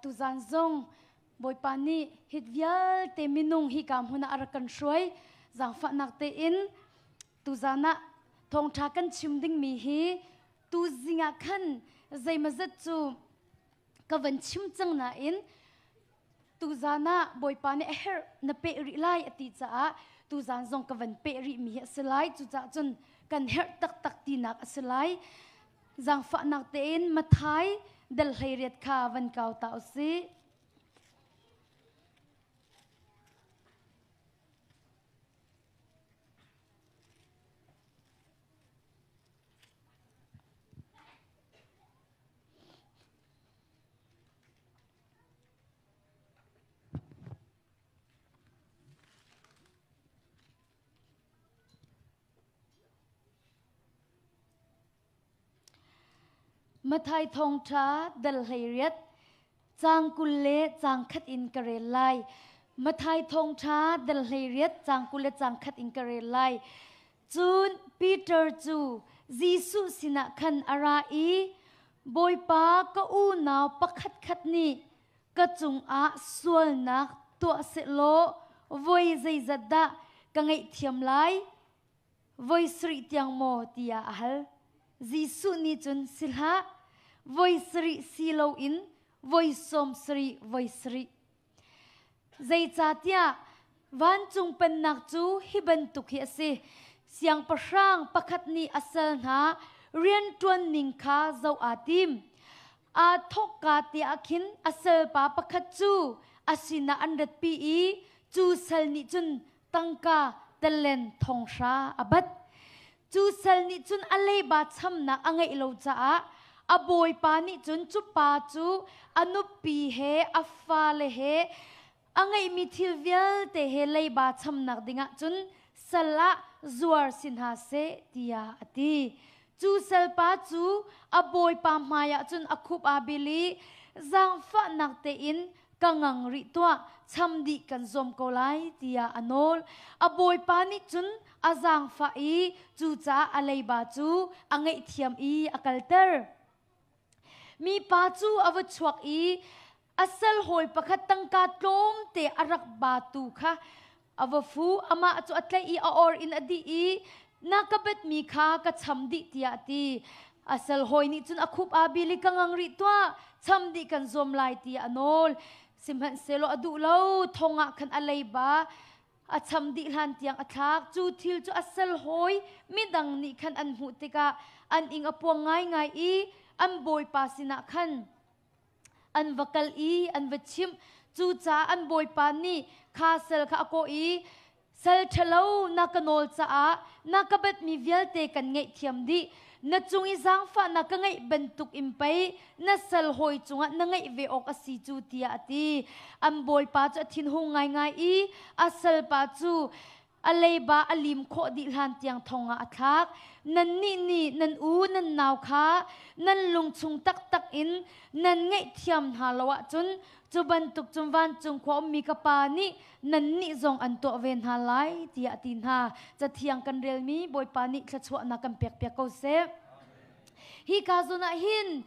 Tuzan zong Bawipa nih hit vialte minung hi ka hmun ah a rak kan hruai. Zaangfahnak tein tuzan ah thawngṭha kan chim dingmi hi tuzing ah khan zeimazat cu ka van chim cang nain tuzan ah Bawipa nih a herh na peh rih lai a ti caah tuzan zong ka van peh rihmi hi a si lai. Cucaah cun kan herh taktak tinak a si lai. Zaangfahnak tein Mathai dal 18 kha van kau ta u sih. Mathai thawngṭha dal 18 caang 20 le caang khat in ka rel lai. Mathai thawngṭha dal 18 caang 20 le caang khat in ka rel lai. Cun Peter cu Jesuh sinah khan a ra i, Bawipa ka unau pakhatkhat nih ka cungah sualnak tuah sehlaw voi zeizat dah ka ngaihthiam lai? Voi sarih tiang maw? tiah a hal. Jesuh nih cun si hlah, voi sarih si loin voi sawm sarih voi sarih. Zeicahtiah vancung pennak cu hi bantuk hi a si. Siangpahrang pakhat nih a sal hna rianṭuan ning kha zoh aa tim. Aa thawkka te ah khin a salpa pakhat cu a sinah an ratpi i cu sal nih cun tangka talen thong hra a bat. Cu sal nih cun a leiba chamnak a ngeih lo caah a bawipa nih cun cu pa cu a nupi he a fale he a ngeihmi thil vialte he leiba chamnak dingah cun sal ah zuar si hna seh tiah a ti. Cu salpa cu a bawipa hmaiah cun a khup aa bil i zaangfahnak tein ka ngang rih tuah cham dih kan zuam ko lai tiah a nawl. A bawipa nih cun a zaangfah i cucaah a leiba cu a ngaihthiam i a kalter. Mipa cu a va chuak i a sal hawi pakhat tangka tlawmte a rak batu kha a va fu. Amah cu a tlaih i a or in a dih i na ka betmi kha ka cham dih tiah a ti. A sal hawi nih cun a khup aa bil i ka ngang rih tuah, cham dih kan zuam lai tiah a nawl. Sihmanhsehlaw a duh lo, thong ah khan a leiba a cham dih hlan tiang a thlak. Cu thil cu a sal hawi midang nih khan an hmuh tikah an ing a puang ngaingai i an bawipa sinah khan an va kal i an va chimh. Cucaah an bawipa nih kha sal kha a kawh i sal ṭhalo na ka nawl caah na ka batmi vialte kan ngaihthiam dih. Na cung i zaangfahnak ka ngeih bantuk in pei na sal hawi cungah na ngeih ve awk a si cu tiah a ti. An bawipa cu a thinhung ngaingai i a salpa cu a leiba a lim khawh dih hlan tiang thong ah a thlak. Nannih nih nan u nan nau kha nan lungchung taktak in nan ngaihthiam hna lo ahcun cu bantuk cun vancung khua ummi ka Pa nih nannih zong an tuah ve hna lai tiah a ti hna. Cathiang kan relmi Bawipa nih thluachuahnak kan pekpiak ko seh. Hi ka zawn ah hin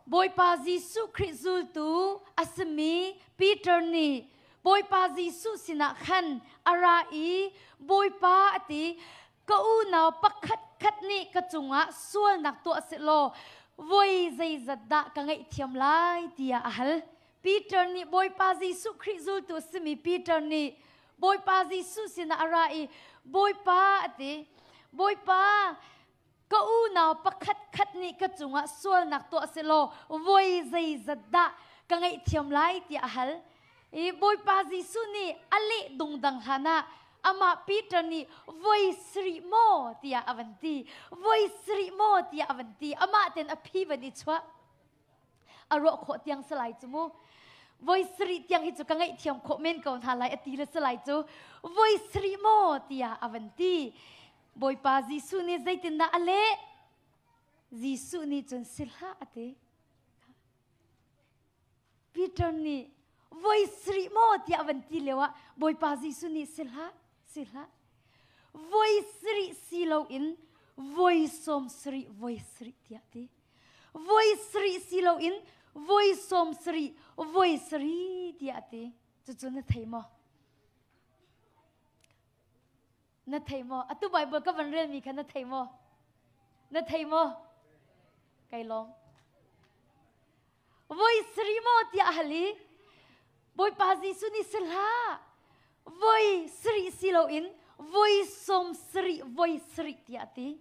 Bawipa Jesuh Khrih zultu a simi Peter nih Bawipa Jesuh sinah khan a ra i Bawipa a ti ka unau pakhat khat nih ka cungah sualnak tuah sehlaw voi zeizat dah ka ngaihthiam lai tiah a hal. Peter nih Bawipa Jesuh Khrih zultu a simi Peter nih Bawipa Jesuh sinah a ra i Bawipa a ti Bawipa ka unau pakhat khat nih ka cungah sualnak tuah sehlaw voi zeizat dah ka ngaihthiam lai tiah a hal. I Bawipa Jesuh nih a leh dungdang hlan ah amah Peter nih voi sarih maw tiah a van ti. Voi sarih maw tiah a van ti. Amah ten a phi van i chuah. A ruah khawh tiang salai cu mu. Voi sarih tiang hi cu ka ngaihthiam khawh men ko hna lai a ti le salai cu voi sarih maw tiah a van ti. Bawipa Jesuh nih zeitindah a leh? Jesuh nih cun si hlah a ti. Peter nih voi sarih maw tiah a van ti lioah Bawipa Jesuh nih si hlah, si hlah. Voi sarih si loin voi sawm sarih, voi sarih tiah ti. Voi sarih si loin Voi 70 voi sarih tiah a ti. Cucu na thei maw? Na thei maw? Atu Bible ka van relmi kha na thei maw? Na thei maw? Kai lawm. Voi sarih maw tiah a hal i Bawipa Jesuh nih si hlah. Voi sarih si loin voi 70 voi sarih tiah a ti.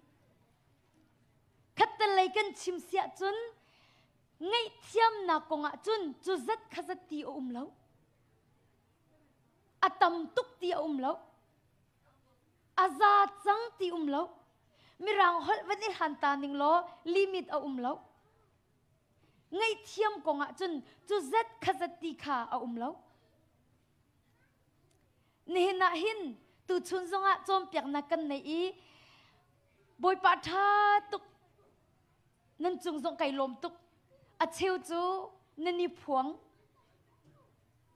Khattelei kan chim siah cun ngaihthiamnak kongah cun cu zat kha zat ti a um lo. A tam tuk ti a um lo. A za cang ti um lo. Mirang holh van i hlan ta ning law limit a um lo. Ngaihthiam kongah cun cu zat kha zat ti kha a um lo. Nihin ah hin tuchun zongah cawnpiaknak kan nei i Bawipa ṭha tuk nan cung zong kai lawm tuk. A cheu cu nan i phuang.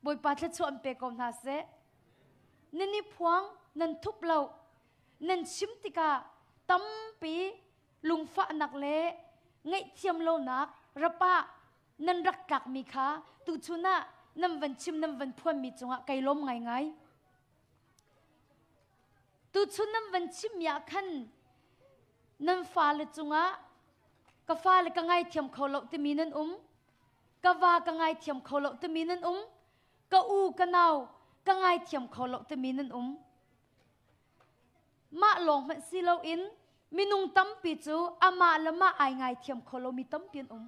Bawipa thluachuah an pe ko hna seh. Nan i phuang, nan thup lo. Nan chim tikah tampi lungfahnak le ngaihthiam lonak rap ah nan rak tlakmi kha tuchun ah nan van chim nan van phuanmi cungah kai lawm ngaingai. Tuchun nan van chimmi ah khan nan fale cungah ka fale ka ngaithiam kho lo timi nan um, ka va ka ngaithiam kho lo timi nan um, ka u ka nau ka ngaithiam kho lo timi nan um. Mah lawng hmanh si loin minung tampi cu amah le mah ai ngaithiam kho lomi tampi an um.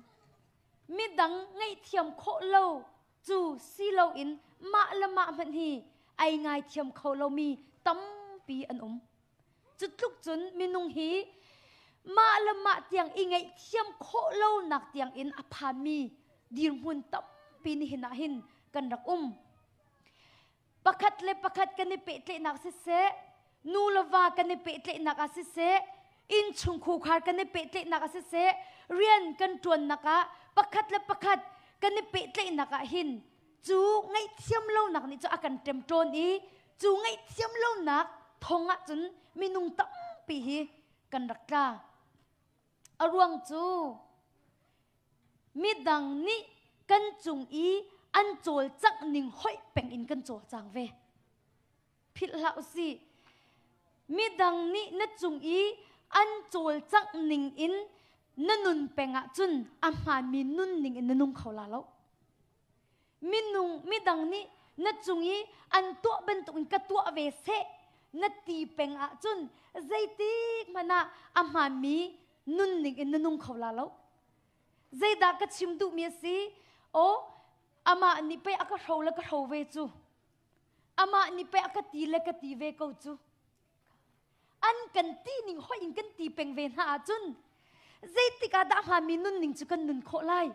Midang ngaihthiam khawh lo cu si loin mah le mah hmanh hi ai ngaithiam kho lomi tampi an um. Cu tluk cun minung hi mah le mah tiang i ngaihthiam khawh lonak tiang in a phanmi dirhmun tampi nihin ah hin kan rak um. Pakhat le pakhat kan i pehtlaihnak siseh, nu le va kan i pehtlaihnak ah siseh, innchungkhar kan i pehtlaihnak ah siseh, rian kan ṭuannak ah pakhat le pakhat kan i pehtlaihnak ah hin cu ngaihthiam lonak nih cu a kan ṭemṭawn i cu ngaihthiam lonak thong ah cun minung tampi hi kan rak tla. A ruang cu midang nih kan cung i an cawlcangh ning hoih peng in kan cawlcang ve. Philh hlah usih. Midang nih na cung i an cawlcangh ning in na nun peng ahcun a hmaanmi nun ning in na nung kho la lo. Minung midang nih na cung i an tuah bantukin ka tuah ve seh na ti peng ahcun zeitik hmanh ah a hmaanmi nunning in na nung kho la lo. Zeidah ka chim duhmi a si? Aw, amah nih pei a ka hro le ka hro ve cu. Amah nih pei a ka ti le ka ti ve ko cu. An kan ti ning hoih in kan ti peng ve hna ahcun zeitik ah dah hmaanmi nunning cu kan nun khawh lai?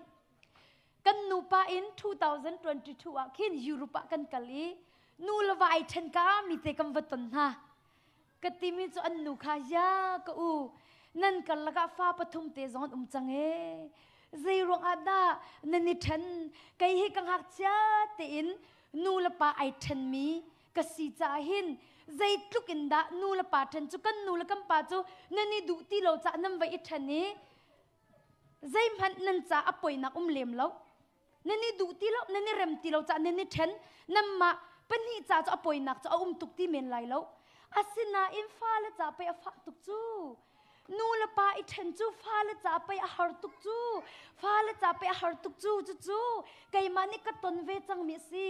Kan nupa in 2022 ah khin Europe ah kan kal i nu le va ai ṭhen ka mi te kan va ton hna. Ka timi cu an nu kha ya ka u nan karlak ah fa pathum te zong an um cang ee. Zei ruang ah dah nan i ṭhen? Kei hi ka ngakchia tein nu le pa ai ṭhenmi ka si caah hin zeitluk in dah nu le pa ṭhen cu kan nu le kan pa cu nan i duh ti lo caah nan va i ṭhen i zeihmanh nan ca a poinak um lem lo nan i duh ti lo nan i rem ti lo caah nan i ṭhen nanmah pahnih ca cu a poinak cu a um tuk ti men lai lo asinain fale ca pei a fah tuk cu nu le pa i ṭhen cu fale ca pei a har tuk cu fale ca pei a har tuk cu cucu keimah nih ka ton ve cangmi a si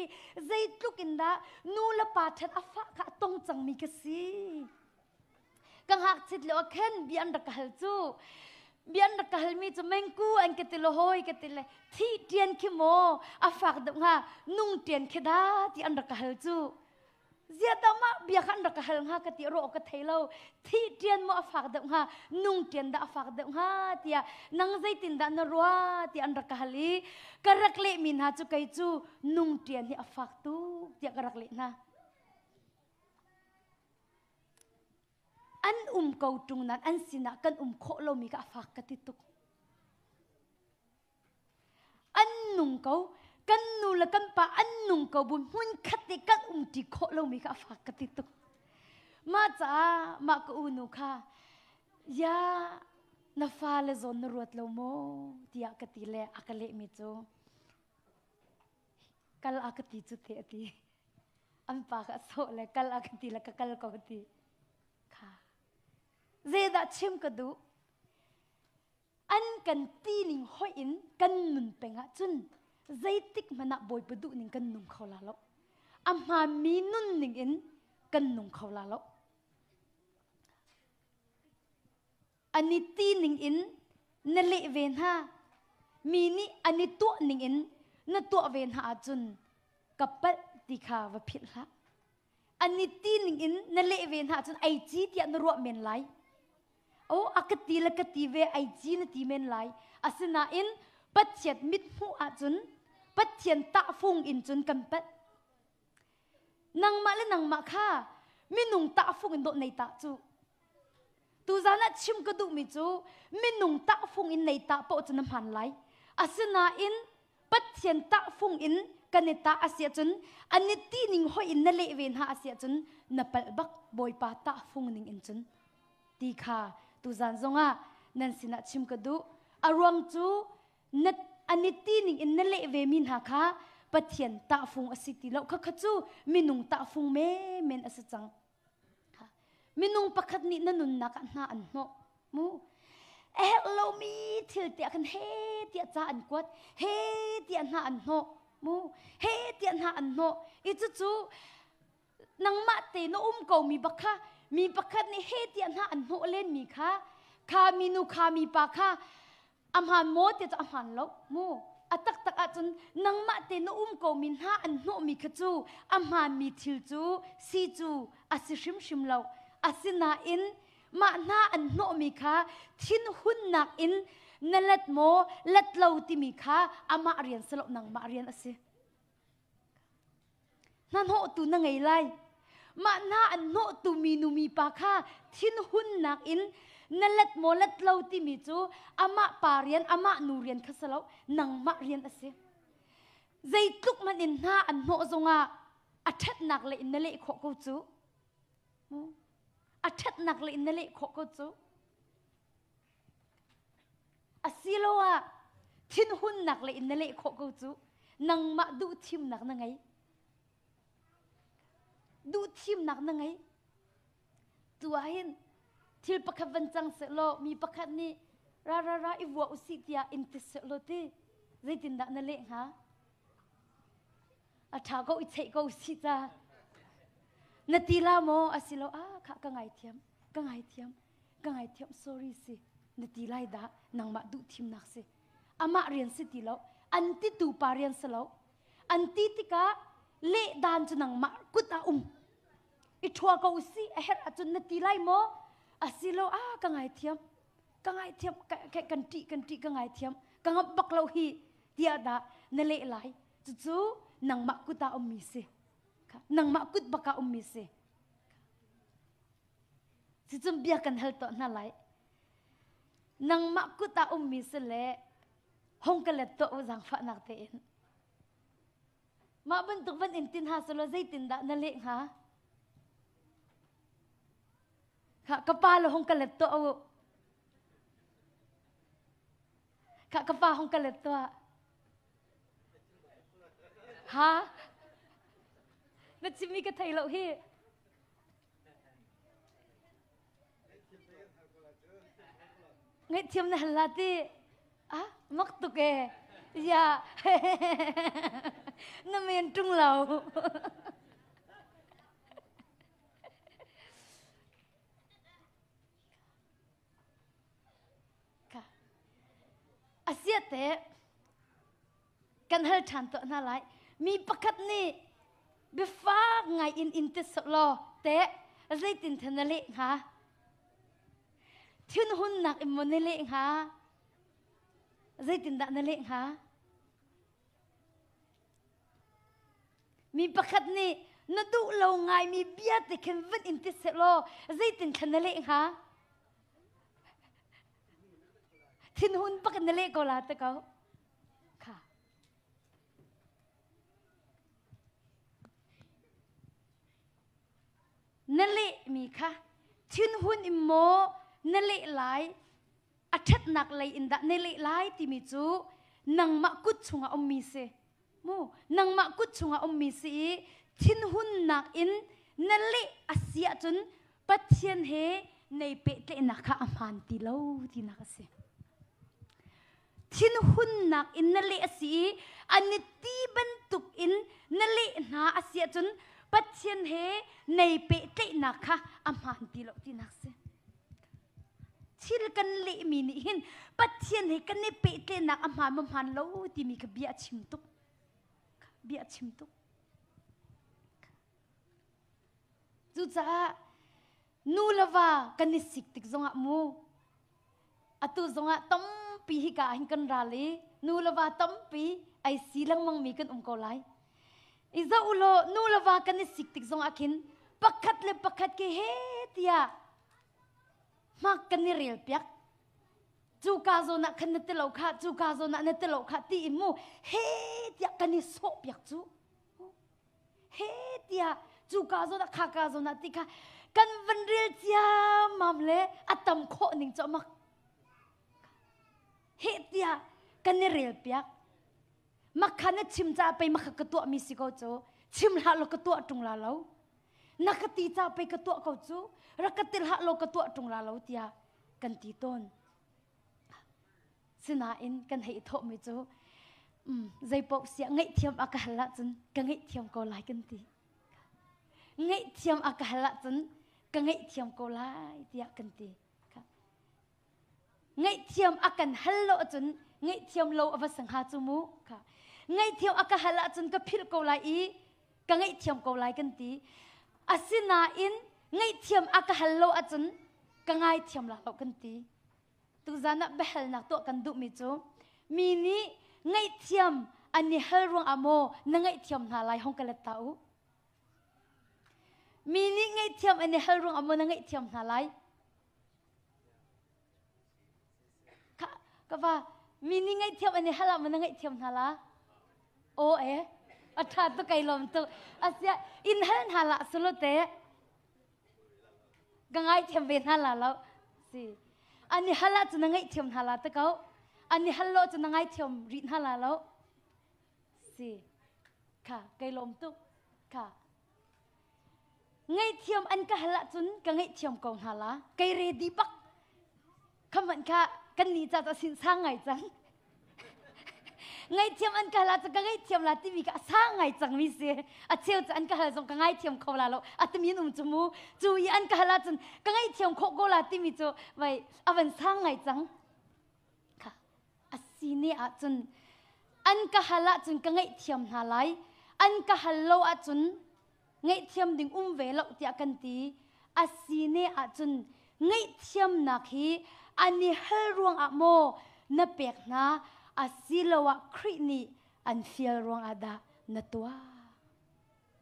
zeitluk in dah nu le pa ṭhen a fah kha a tong cangmi ka si ka ngakchit lio ah khan bia an rak ka hal cu bia an rak ka halmi cu mengku an ka ti lo hoi ka ti le thi ṭian khi maw a fak deuh hnga nung ṭian khi dah ti an rak ka hal cu Ziah mah bia kha an rak ka hal hnga ka ti rawh ka thei lo. Thi ṭian maw a fak deuh hnga, nung ṭian dah a fak deuh hnga tiah nang zeitin dah na ruah tiah an rak ka hal i ka rak lehmi hna cu kei cu nung ṭian hi a fak tuk tiah ka rak leh hna. An um ko ṭung nain an sinah kan um khawh lomi kha a fak ka ti tuk. An nung ko. Kan nu le kan pa an nung ko bu hmun khat i kan umṭi khawh lomi kha a fak ka ti tuk. Mah caah mah ka unu kha ya na fale zawn na ruat lo maw tiah ka ti le a ka lehmi cu. Kal a ka ti cu te a ti. An pa kha a sawh le kal a ka ti le ka kal ko a ti. Kha. Zeidah chim ka duh? An kan ti ning hoih in kan nun peng ahcun zeitik hmanh ah Bawipa duh ning kan nung kho la lo. A hmaanmi nun ning in kan nung kho la lo. An i ti ning in na leh ve hna. Mi nih an i tuah ning in na tuah ve hna ahcun ka palh ti kha va philh hlah. An i ti ning in na leh ve hna ahcun ei ci tiah na ruah men lai. Oh, a ka ti le ka ti ve ei ci na ti men lai. Asinain Pathian mithmuh ahcun Pathian tahfung in cun kan palh. Nangmah le nangmah kha minung tahfung in dawh nei tah cu. Tuzan ah chim ka duhmi cu minung tahfung in nei tah paoh cu na hmaan lai. Asinain Pathian tahfung in kan i tah a si ahcun an i ti ning hoih in na leh ve hna a si ahcun na palh bak Bawipa tahfung ning in cun ti kha tuzan zongah nan sinah chim ka duh. A ruang cu na an i ti ning in na leh ve mi hna kha Pathian tahfung a si ti lo kha kha cu minung tahfung menmen a si cang. Minung pakhat nih na nunnak ah hna an hnawh mu. A herh lomi thil tiah khan he tiah ca an kuat, he tiah hna an hnawh mu, he tiah hna an hnawh. I cucu nangmah te na um ko mi bak kha mi pakhat nih he tiah hna an hnawh len mi kha kha minu kha mi pa kha a hmaan maw ti cu a hmaan lo mu a taktak ahcun nangmah te na um ko mi hna an hnawh mi kha cu a hmaanmi thil cu si cu a si hrimhrim lo asinain mah hna an hnawh mi kha thinhunnak in na let maw let lo timi kha amah rian si lo nangmah rian a si Hnahnawhtu na ngei lai. Mah hna an hnawhtu minu mipa kha thinhunnak in na let maw let lo timi cu amah pa rian, amah nu rian kha si lo, nangmah rian a si. Zeitluk hmanh in hna an hnawh zongah a ṭhatnak lei in na leh khawh ko cu. A ṭhatnak lei in na leh khawh ko cu. Asiloah thinhunnak lei in na leh khawh ko cu. Nangmah duhthimnak na ngei. Duhthimnak na ngei. Tu ah hin thil pakhat van cang sehlaw mi pakhat nih ra ra ra i vua usih tiah in ti sehlaw ti zeitindah na leh hnga? A ṭha ko i cheih ko usih ca. Na ti la maw? Asilo ah khah ka ngaithiam ka ngaithiam ka ngaithiam sorry si na ti lai dah nangmah duh thimnak si amah rian si ti lo an ti tu pa rian si lo an ti tikah leh dan cu nangmah kut ah um i ṭhua ko si a herh ahcun na ti lai maw asilo a ka ngaithiam ka ngaithiam kan ṭih kan ṭih ka ngaithiam ka ngamh bak lo hi tiah dah na leh lai cucu nangmah kut ah ummi si nangmah kut bak ah ummi si Cucun bia kan hal tuah hna lai. Nangmah kut ah ummi si le hong ka let tuah u zaangfahnak tein. Mah bantuk van in tin ha selaw zeitindah na leh hnga? Kha ka pa le hong ka let tuah u. Kha ka pa hong ka let tuah. Ha? Na chimmi ka thei lo hi. Ngaihthiam na hal la ti. Ah, mak tuk e. Ya. Na men ṭung lo. Ka. Asia te kan hal ṭhan tuah hna lai. Mi pakhat nih biafak ngai in in ti law teh zeitin the na leh hnga? Thinhunnak in maw na leh hnga? Zeitindah na leh hnga? Mi pakhat nih na duh lo ngaimi bia te khin van in ti sehlaw zeitin khan na leh hnga? Thinhun bak in na leh ko la te ko. Kha. Na lehmi kha thinhun in maw na leh lai a ṭhatnak lei in dah na leh lai timi cu nangmah kut chungah ummi si. Mu nangmah kut chungah ummi si i thinhunnak in na leh a si ahcun Pathian he nei pehtlaihnak kha a hmaan ti lo tinak a si. Thinhunnak in na leh a si i an i ti bantuk in na leh hna a si ahcun Pathian he nei pehtlaihnak kha a hmaan ti lo tinak a si. Thil kan lehmi nih hin Pathian he kan i pehtlaihnak a hmaan maw hmaan lo timi kha bia a chim tuk. Bia a chim tuk. Cucaah nu le va kan i sik tik zongah mu atu zongah tampi hika ah hin kan ral i nu le va tampi ai si lengmang mi kan um ko lai. I zoh u law nu le va kan i sik tik zongah khin pakhat le pakhat ke he tiah hmak kan i rel piak. Cu ka zawn ah khan na ti lo kha, cu ka zawn ah na ti lo kha ti in mu he tiah kan i sawh piak cu. He tiah cu ka zawn ah kha ka zawn ah ti kha kan van rel ciammam le a tam khawh ning cu mak. He tiah kan i rel piak. Makha na chim ca pei makha ka tuah mi si ko cu. Chim hlah law ka tuah ṭung la lo. Na ka ti ca pei ka tuah ko cu. Rak ka til hlah law ka tuah ṭung la lo tiah kan ti tawn. Sinain kan hei thawhmi cu zeipaoh siah ngaihthiam a ka hal ahcun ka ngaihthiam ko lai kan ti. Ngaihthiam a ka hal ahcun ka ngaihthiam ko lai tiah kan ti. Ngaihthiam a kan hal lo ahcun ngaihthiam lo a va si hnga cu mu. Ngaihthiam a ka hal ahcun ka philh ko lai i ka ngaihthiam ko lai kan ti. Asinain ngaihthiam a ka hal lo ahcun ka ngaithiam la lo kan ti. Tuzan ah biahalnak tuah kan duhmi cu mi nih ngaihthiam an i hal ruangah maw na ngaihthiam hna lai hong ka let ta u. Mi nih ngaihthiam an i hal ruangah maw na ngaihthiam hna lai? Ka, ka pa, mi nih ngaihthiam an i hal ah maw na ngaihthiam hna la? Aw e, a ṭha tuk kai lawm tuk. Asia, in hal hna la sulu te. Ka ngaithiam ve hna la lo. Si. An i hal ahcun na ngaihthiam hna la te ko. An i hal lo cun na ngaithiam rih hna la lo. Si. Kha, kai lawm tuk. Kha. Ngaihthiam an ka hal ahcun ka ngaihthiam ko hna la. Kei ready bak. Khamanh kha kan nih ca cu sin sang ngai cang. Ngaihthiam an ka hal ahcun ka ngaihthiam la timi kha a sang ngai cangmi si. A cheu cu an ka hal zong ka ngaithiam kho la lo. A timi an um cu mu. Cu i an ka hal ahcun ka ngaihthiam khawh ko la timi cu vai a van sang ngai cang. Kha a si ne ahcun an ka hal ahcun ka ngaihthiam hna lai. An ka hal lo ahcun ngaihthiam ding um ve lo tiah kan ti. A si ne ahcun ngaihthiamnak hi an i hal ruangah maw na pek hna asiloah Khrih nih an fial ruangah dah na tuah?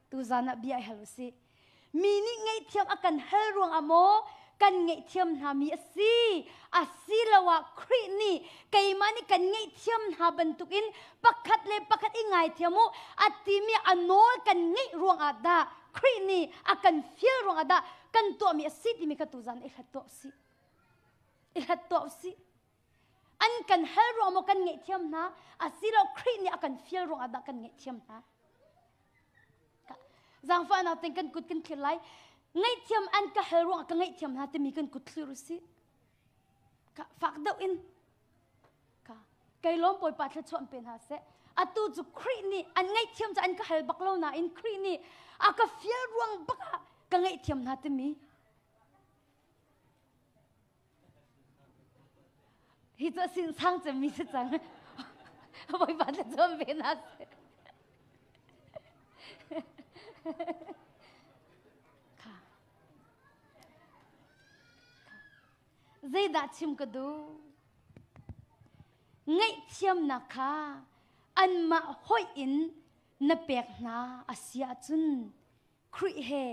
Tuzan ah bia i hal usih. Mi nih ngaihthiam a kan hal ruangah maw kan ngaihthiam hna mi a si? Asiloah Khrih nih keimah nih kan ngaihthiam hna bantukin pakhat le pakhat i ngaithiam u a timi a nawl kan ngeih ruangah dah Khrih nih a kan fial ruangah dah kan tuahmi a si timi kha tuzan i hlat tuah usih. I hlat tuah usih. An kan hal ruang maw kan ngaihthiam hna asilo Khrih nih a kan fial ruangah dah kan ngaihthiam hna. Zaangfahnak ten kan kut kan thlir lai. Ngaihthiam an ka hal ruangah ka ngaihthiam hna timi kan kut thlir usih. Ka fak deuh in ka kei lawm Bawipa thluachuah pe hna seh. Atu cu Khrih nih an ngaihthiam cu an ka hal bak lo nain Khrih nih a ka fial ruang bak ah ka ngaihthiam hna timi Hi cu sin sang cemmi si cang. Bawipa thlacam ve na seh. Kha. Zeidah chim ka duh? Ngaihthiamnak kha anmah hoih in na pek hna a si ahcun Khrih he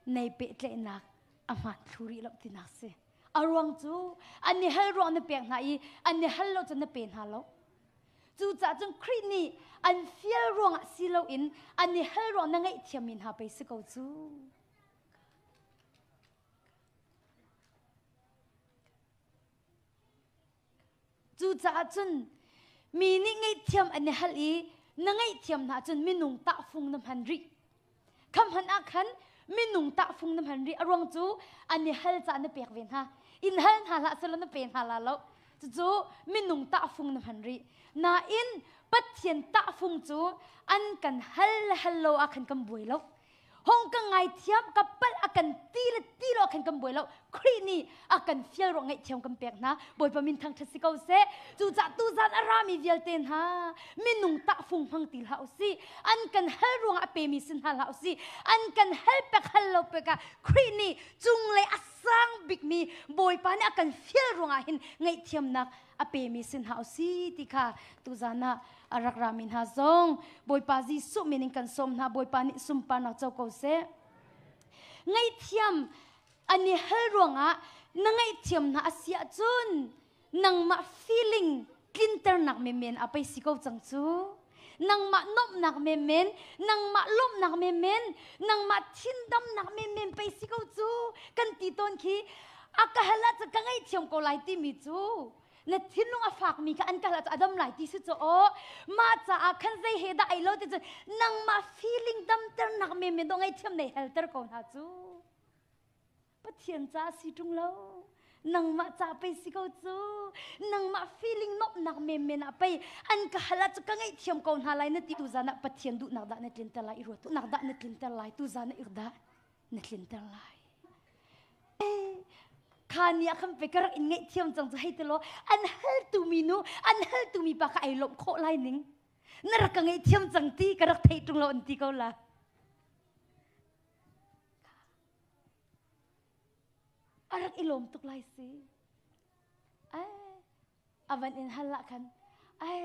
nei pehtlaihnak a hmaan thlu rih lo tinak si. A ruang cu an i hal ruang na pek hna i an i hal lo cun na pe hna lo. Cucaah cun Khrih nih an fial ruangah si loin an i hal ruang na ngaihthiammi hna pei si ko cu. Cucaah cun mi nih ngaihthiam an i hal i Na ngaihthiam hna cun minung tahfung na hman rih. Kham hman ah khan minung tahfung na hman rih. A ruang cu an i hal ca na pek ve hna. In hal hna hlah selaw na pe hna la lo. Cucu minung tahfung na hman rih. Nain Pathian tahfung cu an kan hal le hal lo ah khan kan buai lo. Hong ka ngaithiam ka palh a kan ti le ti lo khan kan buai lo. Khrih nih a kan fial ruang ngaihthiam kan pek hna. Bawipa min thangṭhat si ko seh. Cucah tuzan a rami vialte hna minung tahfung hmang ti hlah usih. An kan hal ruangah a pemi si hna hlah usih. An kan hal pek hal lo pek ah Khrih nih cunglei a sang bikmi Bawipa nih a kan fial ruangah hin ngaihthiamnak a pemi si hna usih ti kha tuzan ah a rak rami hna zong Bawipa Jesuh min in kan sawm hna. Bawipa nih sunparnak co ko seh. Ngaihthiam an i hal ruangah na ngaihthiam hna a si ahcun nangmah feeling tlinternak menmen a pei si ko cang cu. Nangmah nuamhnak menmen, nangmah lawmhnak menmen, nangmah thindamnak menmen pei si ko cu kan ti tawn khi a ka hal ahcun ka ngaihthiam ko lai timi cu na thinlung a fakmi kha an ka hal ahcun a dam lai ti si cu aw mah caah khan zei he dah ai lo ti cun nangmah feeling damternak menmen dawh ngaihthiam nei helter ko hna cu Pathian ca si ṭung lo nangmah ca pei si ko cu nangmah feeling nomhnak menmen ah pei an ka hal ah cu ka ngaihthiam ko hna lai na ti tu zan ah Pathian duhnak dah na tlinter lai i ruat nak dah na tlinter lai tu zan ah dah na tlinter lai kha ni ah khan pe ka rak in ngaihthiam cang cu hei ti law an hal tu mi nu an hal tu mi pa kha ai lawmh khawh lai ning na rak ka ngaihthiam cang ti ka rak theih ṭung lo an ti ko la a rak i lawm tuk lai si ai a van in hal ah khan ai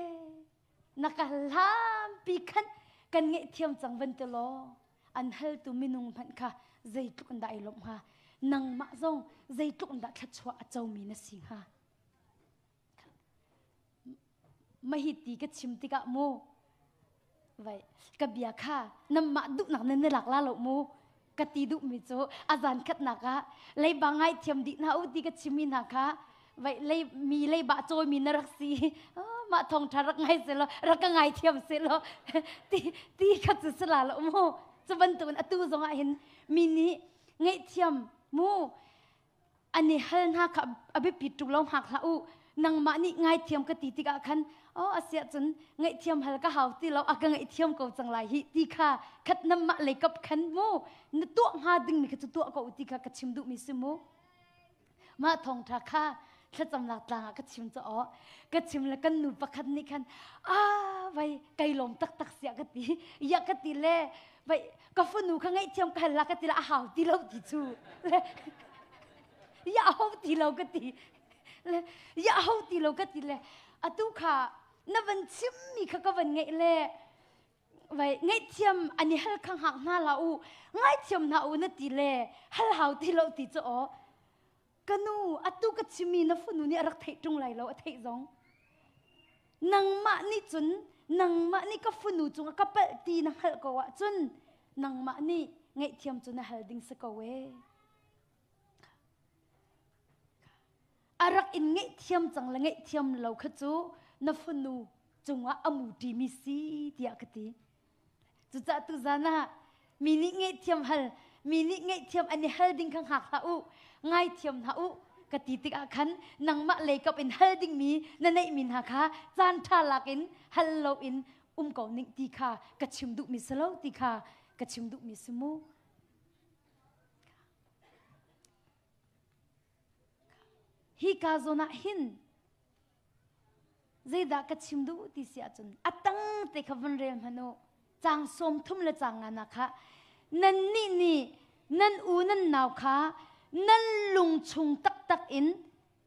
na ka hlampi khan kan ngaihthiam cang van ti law an haltu minung hmanh kha zeitluk in dah ai lawmh hnga nangmah zong zeitluk in dah thluachuah a comi na si hnga Mahiti ka chim tikah mu vai ka bia kha namah duhnak nan na lak la lo mu ka ti duhmi cu a zan khatnak ah leiba ngaithiam dih hna u ti ka chimmi hna kha vai lei mi leiba cawimi na rak si mah thawngṭha rak ngai selaw rak ka ngaithiam selaw ti ti kha cu si la lo mu cu bantukin atu zongah hin mi nih ngaihthiam mu an i hal hna kha a biapit tuk lo hngak hlah u nangmah nih ngaithiam ka ti tikah khan oh asiah cun ngaihthiam hal ka hau ti lo a ka ngaihthiam ko cang lai hi ti kha khat namah lei kap khan mu na tuah hnga dingmi kha cu tuah ko ti kha ka chim duhmi si mu mah thawngṭha kha thlacamnak tlang ah ka chim cu aw ka chim le kan nu pakhat nih khan a vai kai lawm taktak siah ka ti ya ka ti le vai ka fanu kha ngaihthiam ka hal la ka ti la a hau ti lo ti cu le ya ho ti lo ka ti le ya ho ti lo ka ti le atu kha na van chim mi kha ka van ngeih le vai ngaihthiam ani hal kha hngak hna la u ngaithiam hna u na ti le hal hau ti lo ti chu aw Ka nu, atu ka chimmi na fanu nih a rak theih ṭung lai lo, a theih zong. Nangmah nih cun, nangmah nih ka fanu cungah ka palh ti na hngalh ko ahcun, nangmah nih ngaihthiam cu na hal ding si ko ee. A rak in ngaihthiam cang le ngaihthiam lo kha cu na fanu cungah a mu ṭimi si tiah ka ti. Cucaah tuzan ah mi nih ngaihthiam hal, mi nih ngaihthiam an i hal ding kha hngak hlah u, ngaithiam hna u ka ti tikah khan nangmah leikap in hal dingmi na neihmi hna kha caan ṭha lak in hal loin um ko ning ti kha ka chim duhmi si lo ti kha ka chim duhmi si mu. Hi ka zawn ah hin Zeidah ka chim duh ti si ahcun a tang te kha vun rel hmanh u. Caang 30 le caang nga kha nannih nih nan u nan nau kha nan lung chung taktak in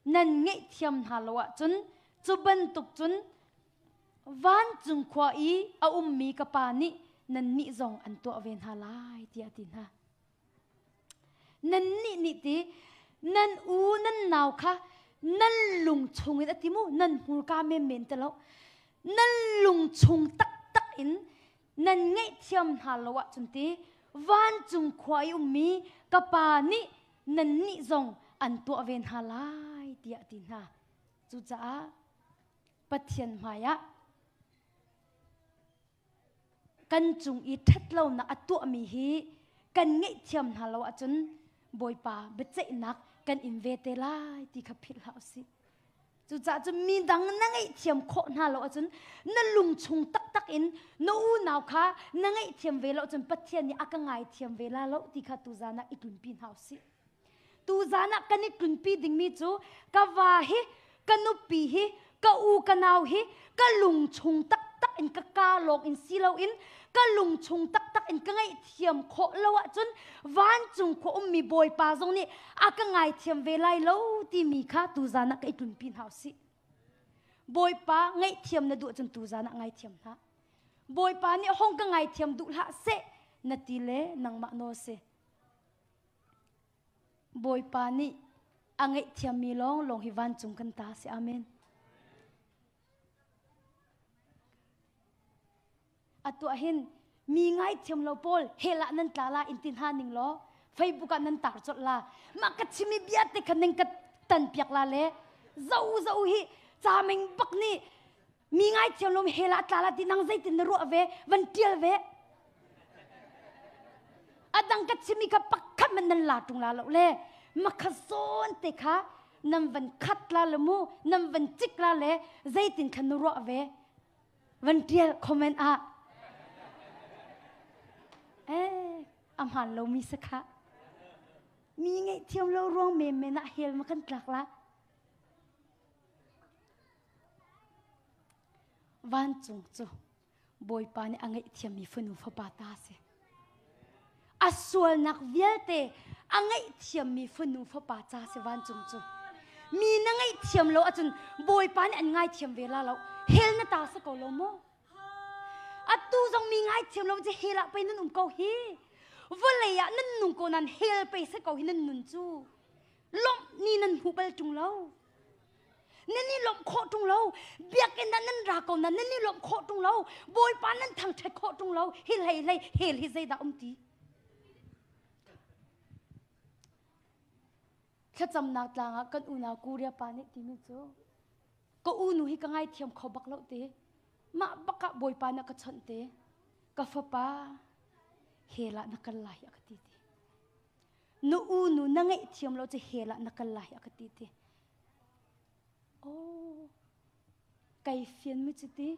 nan ngaihthiam hna lo ahcun cu bantuk cun vancung khua i a ummi ka pa nih nannih zong an tuah ve hna lai tiah a ti hna. Nannih nih ti nan u nan nau kha nan lung chungin a ti mu nan hmurka menmen te lo nan lung chung taktak in nan ngaihthiam hna lo ahcun ti vancung khua i ummi ka pa nih nannih zong an tuah ve hna lai tiah a ti hna. Cucaah Pathian hmaiah. Kan cung i ṭhatlonak a tuahmi hi kan ngaihthiam hna lo ahcun Bawipa biaceihnak kan in ve te lai ti kha philh hlah usih. Cucaah cun midang na ngaihthiam khawh hna lo ahcun na lungchung taktak in na unau kha na ngaihthiam ve lo ahcun Pathian nih a ka ngaithiam ve la lo ti kha tuzan ah i tlunpi hna usih. Tuzan ah kan i tlunpi dingmi cu ka va hi ka nupi hi ka u ka nau hi ka lungchung taktak in ka kaa lawng in si loin ka lungchung taktak in ka ngaihthiam khawh lo ahcun vancung khua ummi Bawipa zong nih a ka ngaithiam ve lai lo timi kha tuzan ah ka i tlunpi hna usih. Bawipa ngaihthiam na duh ahcun tuzan ah ngaithiam hlah. Bawipa nih hong ka ngaithiam duh hlah seh na ti le nangmah nawl si. Bawipa nih a ngaihthiammi lawnglawng hi vancung kan ta si. Amen. Atu ah hin mi ngaithiam lo pawl hell ah nan tla la in ti hna ning law Facebook ah nan tar colh la mah ka chimi bia te kha ning ka tan piak la le zo zo hi caming bak nih mi ngaithiam lo hell ah tla la ti nang zeitin na ruah ve van tial ve adang ka chimi kha pakhat man nan la tung la lo le makha zawn te kha nan van khat la le mu nan van cik la le zeitin khan na ruah ve van tial comment ah eh a hmaan lomi si kha mi ngaihthiam lo ruang menmen ah hell ma kan tlak la vancung cu Bawipa nih a ngaihthiammi fanu fapa ta a si. A sualnak vialte a ngaihthiammi fanu fapa ca si vancung cu. Mi na ngaihthiam lo ahcun Bawipa nih an ngaithiam ve la lo. Hell na ta si ko lo maw? Atu zong mi ngaithiam lo cu hell ah pei nan um ko hi. Vawlei ah nan nung ko nan hell pei si ko hi nan nun cu. Lawmh ni nan hmu bal ṭung lo. Nan i lawmh khawh ṭung lo. Biakinn ah nan ra ko na nan i lawmh khawh ṭung lo. Bawipa nan thangṭhat khawh ṭung lo. Hi hlei hlei hell hi zeidah um ti? Thlacamnak tlang ah kan unau Korea pa nih timi cu ka unu hi ka ngaithiam kho bak lo te. Mah bak ah Bawipa nih a ka chawnh te. Ka fapa hell ah na kal lai a ka ti ti. Na unu na ngaihthiam lo cu hell ah na kal lai a ka ti ti. Oh, kai fian mi cu ti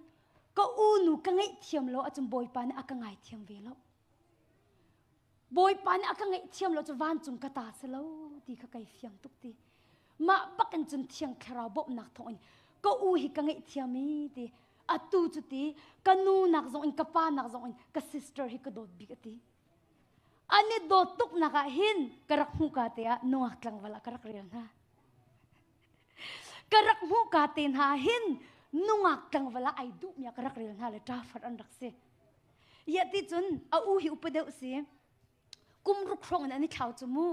ka unu ka ngaihthiam lo ahcun Bawipa nih a ka ngaithiam ve lo. Bawipa nih a ka ngaihthiam lo cu vancung ka ta si lo ti kha kai fiang tuk ti. Mah bak in cun Thiang Thlarau bawmhnak thawng in ka u hi ka ngaihthiam i ti. Atu cu ti ka nu nak zong in ka pa nak zong in ka sister hi ka dawt bik a ti. An i dawt tuknak ah hin ka rak hmuh ka te ah nungak tlangval ah ka rak rel hna. Ka rak hmuh ka te hna hin nungak tlangval ah ai duhmi ah ka rak rel hna le ṭafar an rak si. Ya ti cun a u hi upa deuh si. Kum ruk hrawng in an i thlau cu mu.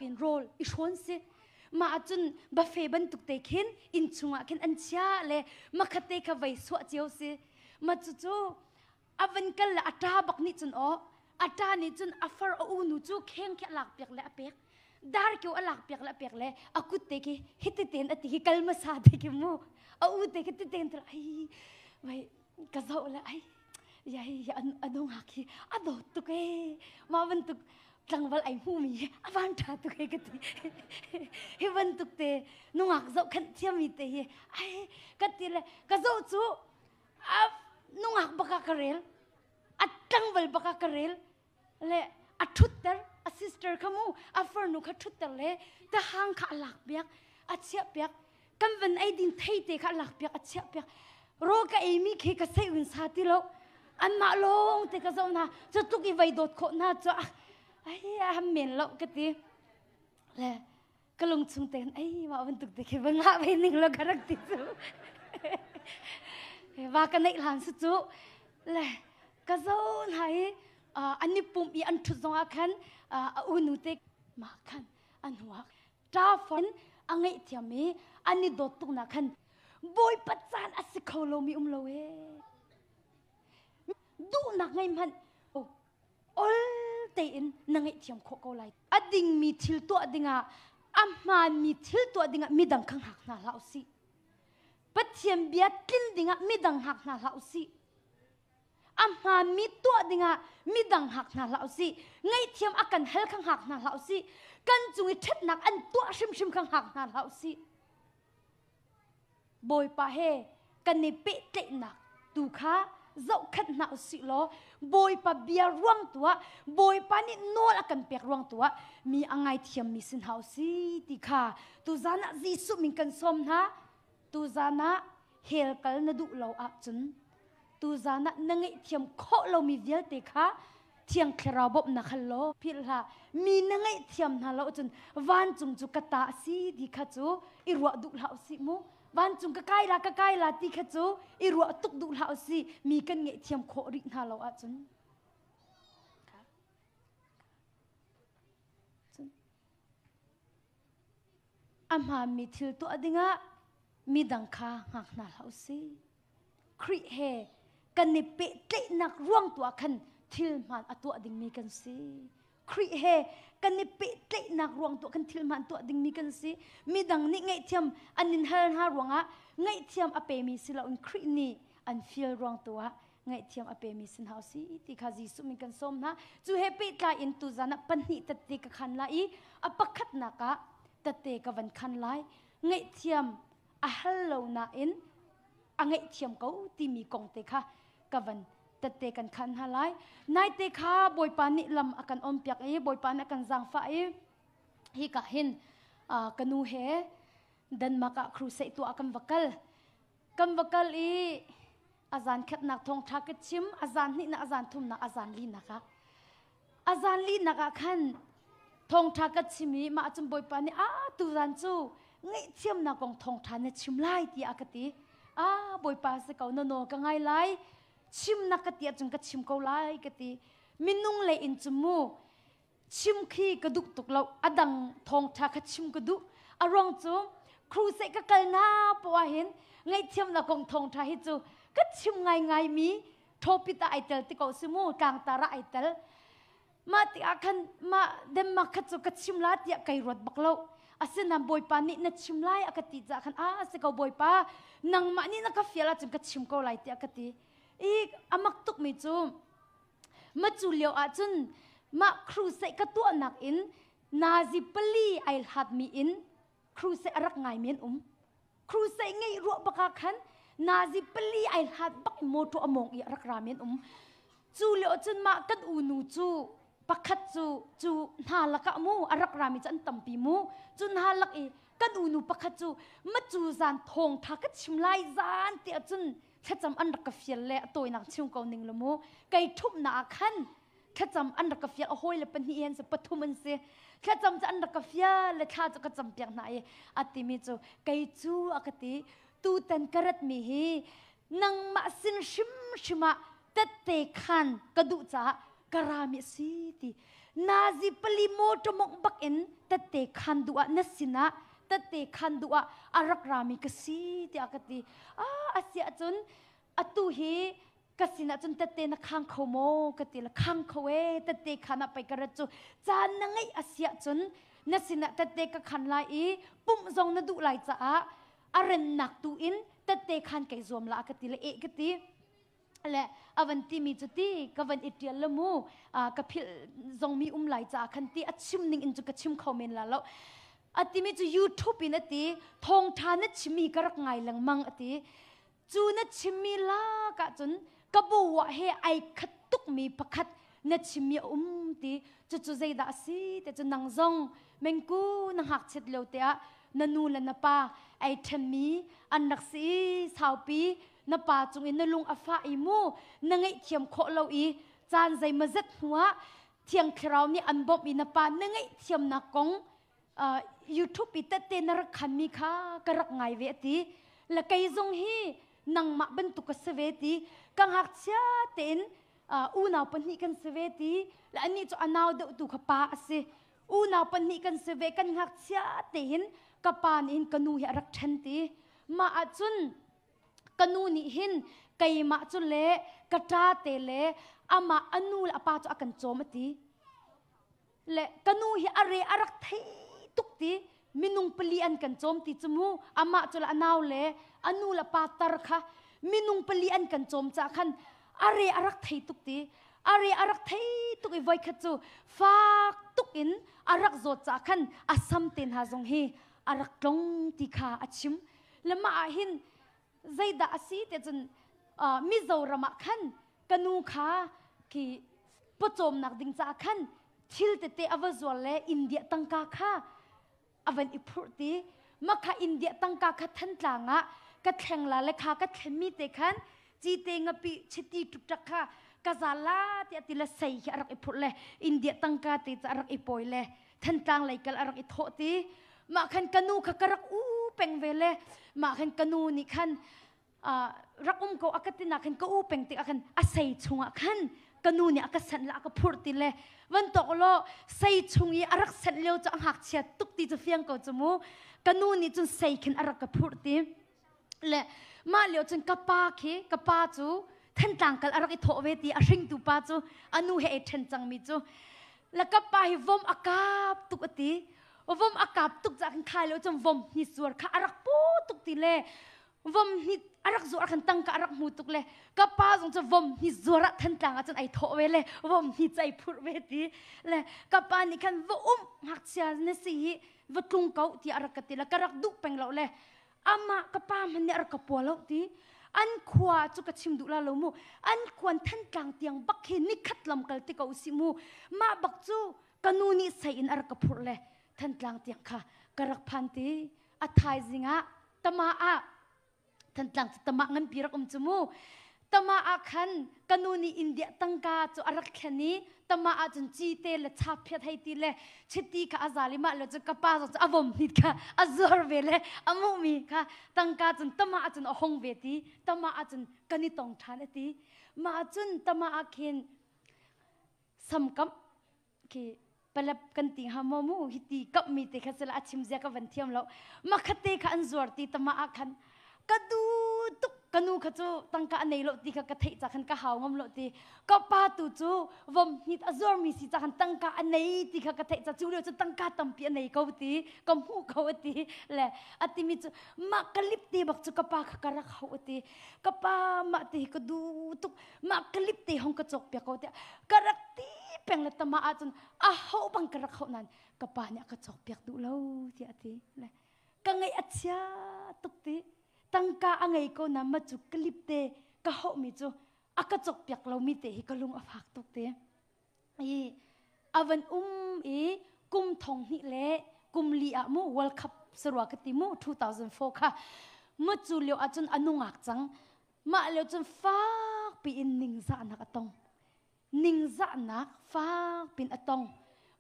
In rawl i hrawn si. Mah ahcun buffet bantuk te khin inn chungah khin an chia le makhat te kha vei suah cio si. Ma cucu a van kal le a ṭa bak nih cun aw a ṭa nih cun a far a unu cu kheng khi a lak piak le a pek dar kio a lak piak le a pek le a kut te khi hiti ten a ti khi kal hmasa te khi mu a u te khi ti ten ai vai ka zoh le ai ya hi a nungak hi a dawt tuk e mah bantuk tlangval ai hmu mi hi a van ṭha tuk e ka ti hi bantuk te nungak zoh khan thiam mi te hi ai ka ti le ka zoh cu a nungak bak ah ka rel a tlangval bak ah ka rel le a ṭhutter a sister kha mu a farnu kha ṭhutter le tahang kha a lak piak a chiah piak kan van ei ding thei te kha a lak piak a chiah piak rawl ka ei mi khi ka sei un sa ti lo anmah lawng te ka zoh hna cu tluk i vei dawt khawh hna cu ai a men lo ka ti le ka lung chung tein ei mah bantuk te khi va ngah ve ning lo ka rak ti cu va ka neih hlan su cu le ka zo hna i an i pumh i an ṭhut zong ah khan a unu te mah khan an hnuak ṭa fon a ngaihthiam i an i dawt tuk nak khan bawipa caan a si kho lomi um lo e duhnak ngei hmanh ol tein na ngaihthiam khawh ko lai. A dingmi thil tuah dingah a hmaanmi thil tuah dingah midang kha hngak hna hlah usih. Pathian bia tlin dingah midang hngak hna hlah usih. A hmaanmi tuah dingah midang hngak hna hlah usih. Ngaihthiam a kan hal kha hngak hna hlah usih. Kan cung i ṭhatnak an tuah hrimhrim kha hngak hna hlah usih. Bawipa he kan i pehtlaihnak tu kha zohkhenh hna usih law Bawipa bia ruang tu ah Bawipa nih nawl a kan pek ruang tu ah mi a ngaithiammi si hna usih ti kha tuzan ah Jesuh min kan sawm hna. Tuzan ah hell kal na duh lo ahcun tuzan ah na ngaihthiam khawh lomi vialte kha Thiang Thlarau bawmhnak hal law philh hlah. Mi na ngaihthiam hna lo ahcun vancung cu ka ta a si ti kha cu i ruah duh hlah usih mu. Vancung ka kai la ka kai la ti kha cu i ruah tuk duh hlah usih. Mi kan ngaihthiam khawh rih hna lo ahcun. A hmaanmi thil tuah dingah midang kha hngak hna hlah usih. Khrih he kan i pehtlaihnak ruang tu ah khan thil hmaan a tuah dingmi kan si. Khrih he kan i pehtlaihnak ruang tu ah khan thil hmaan tuah dingmi kan si. Midang nih ngaihthiam an in hal hna ruangah ngaihthiam a pemi si loin Khrih nih an fial ruang tu ah ngaihthiam a pemi si hna usih ti kha Jesuh min kan sawm hna. Cu he pehtlai in tuzan ah pahnih tette ka khan lai i a pakhatnak ah tette ka van khan lai. Ngaihthiam a hal lo nain a ngaihthiam ko timi kong te kha ka van tette kan khan hna lai. Naite kha Bawipa nih lam a kan onpiak i Bawipa nih a kan zaangfah i hika hin ka nu he Denmark ah crusade tuah kan va kal. Kan va kal i a zan khatnak thawngṭha ka chim, a zan hnihnak, a zan thumnak, a zan linak ah. A zan linak ah khan thawngṭha ka chim i mah cun Bawipa nih a tuzan cu ngaihthiamnak kong thawngṭha na chim lai tiah a ka ti. Ah Bawipa si ko na nawl ka ngai lai. Chim na ka ti ahcun ka chim ko lai ka ti. Minung lei in cu mu chim khi ka duh tuk lo a dang thawngṭha kha chim ka duh a ruang cu crusade ka kal na poah hin ngaihthiamnak kong thawngṭha hi cu ka chim ngaingai mi topic ah ai tel ti ko si mu tlangtar ah ai tel mah tikah khan mah Denmark kha cu ka chim la tiah kai ruat bak lo asinain bawipa nih na chim lai a ka ti caah khan a si ko bawipa nangmah nih na ka fial ahcun ka chim ko lai tiah ka ti i a mak tukmi cu Macu lio ahcun mah crusade ka tuahnak in nazi pali ai hlatmi in crusade a rak ngaimi an um. Crusade ngeih ruah bak ah khan nazi pali ai hlat bak in motor a mawng i a rak rami an um. Cu lio cun mah kan unu cu pakhat cu cu hna lakah mu a rak rami cu an tampi mu cu hna lak i kan unu pakhat cu macu zan thawngtha ka chim lai zan ti ahcun thlacam an rak ka fial le a tawinak chim ko ning lo mu kei ṭhumhnak ah khan thlacam an rak ka fial a hawi le pahnih an si pathum an si thlacam cu an rak ka fial le thla cu ka cam piak hna i a timi cu kei cu a ka ti tutan ka ratmi hi nangmah sin hrimhrim ah tette khan ka duh caah ka rami a si ti nazi pali motor mongh bak in tette khan duh ah na sinah tette khan duh ah a rak rami ka si tiah ka ti ah a si ahcun atu hi ka sinah cun tette na khang kho maw ka ti le khang kho e tette khan ah pei ka rat cu caan na ngeih a si ahcun na sinah tette ka khan lai i pumh zong na duh lai caah a rennak tu in tette khan kai zuam la ka ti le eh ka ti le a van timi cu ti ka van i ṭial le mu ka philh zong mi um lai caah khan ti a chim ning in cu ka chim kho men la lo a timi cu YouTube in a ti thawngṭha na chimmi ka rak ngai lengmang a ti cu na chimmi lak ah cun ka buah he ai khat tukmi pakhat na chimmi a um ti cucu zeidah a si te cu nang zong mengku na ngakchiat lio te ah na nu le na pa ai ṭhenmi an rak si i saupi na pa cung in na lung a fah i mu na ngaihthiam khawh lo i caan zeimawzet hnuah Thiang Thlarau nih an bawmh i na pa na ngaihthiamnak kong YouTube i tette na rak khanmi kha ka rak ngai ve a ti la kei zong hi nangmah bantuk ka si ve ti ka ngakchia tein unau pahnih kan si ve ti la anih cu a nau deuh tu kha pa a si unau pahnih kan si ve kan ngakchia te hin ka pa nih hin ka nu hi a rak ṭhen ti mah ahcun ka nu nih hin keimah cu le ka ṭa te le amah a nu le a pa cu a kan cawm a ti le ka nu hi a re a rak thei tuk ti minung pali an kan cawm ti cu mu amah cu le a nau le a nu le pa tar kha minung pali an kan cawm ca khan. Are a rak thei tuk ti. Are a rak thei tuk i voikhat cu fak tuk in a rak zawt caah khan a sam te hna zong hi a rak tlong ti kha a chim. Le mah ah hin zeidah a si ti cun Mizoram ah khan ka nu kha khi pawcawmnak ding caah khan thil tete a va zuar le India tangka kha a van i phurh ti makha India tangka kha Thantlang ah ka thleng la le kha ka thlenmi te khan cite ngapi chiti ṭukṭak kha ka zal la tiah ti le sei khi a rak i phurh le India tangka te cu a rak i pawi le Thantlang lei kal a rak i thawh ti mah khan ka nu kha ka rak u peng ve le mah khan ka nu nih khan rak um ko a ka tinak khan ka u peng tik ah khan a sei chungah khan ka nu nih a ka sanh le a ka phurh ti le van tok law sei chung i a rak sanh lio cu a ngakchia tuk ti cu fiang ko cu mu ka nu nih cun sei khin a rak ka phurh ti le mah lio cun ka pa khi ka pa cu Thantlang kal a rak i thawh ve ti a hringtu pa cu a nu he ai ṭhen cangmi cu le ka pa hi vom a kap tuk a ti vom a kap tuk ca khan khai lo cun vom hni suar kha a rak pu tuk ti le vom hni a rak zuar khan tangka a rak hmu tuk le ka pa zong cu vom hni zuar ah Thantlang ah cun ai thawh ve le vom hni cu ai phurh ve ti le ka pa nih khan va um ngakchia na si hi va tlung ko ti a rak ka ti le ka rak duh peng lo le amah ka pa hmanh nih a rak ka pua lo ti an khua cu ka chim duh la lo mu an khuan Thantlang tiang bak hi nikhat lam kal ti ko si mu mah bak cu ka nu nih sei in a rak ka phurh le Thantlang tiang kha ka rak phan ti a thaizing ah tama ah Thantlang cu tama nganpi rak um cu mu tama ah khan ka nu nih India tangka cu a rak thlen i tama ah cun cite le chaphiat hei ti le chiti kha a zal i mah le cu ka pa zong cu a vom hnit kha a zuar ve le a muhmi kha tangka cun tama ah cun a hong ve ti tama ah cun kan i tong ṭhan a ti mah cun tama ah khin samkam khi palap kan ti hnga maw mu hi ti kap mi te kha sila a chim zia ka van thiam lo makhate kha an zuar ti tama ah khan ka du tuk ka nu kha cu tangka a nei lo ti kha ka theih ca khan ka hau ngam lo ti ka pa tu cu vom hnit a zuar mi si ca khan tangka a nei ti kha ka theih ca cu lio cu tangka tampi a nei ko ti ka hmuh ko ati le ati mi cu mah ka lip te bak cu ka pa kha ka rak hau ati ka pa mah te ka du tuk mah clip te hong ka cawk piak ko tiah ka rak ti peng le tama ahcun a ho bang ka rak hauh nain ka pa nih a ka cawk piak duh lo tiah a ti le ka ngaih a chia tuk ti tangka a ngei ko na ma cu clip te ka hauh mi cu a ka cawk piak lo mi te hi ka lung a fak tuk ti i a van um i kum thong hnih le kum li ah mu World Cup sarua ka ti mu 2004 kha mu cu lio ahcun a nungak cang mah lio cun fak piin ningzahnak a tong ningzahnak fak pin a tong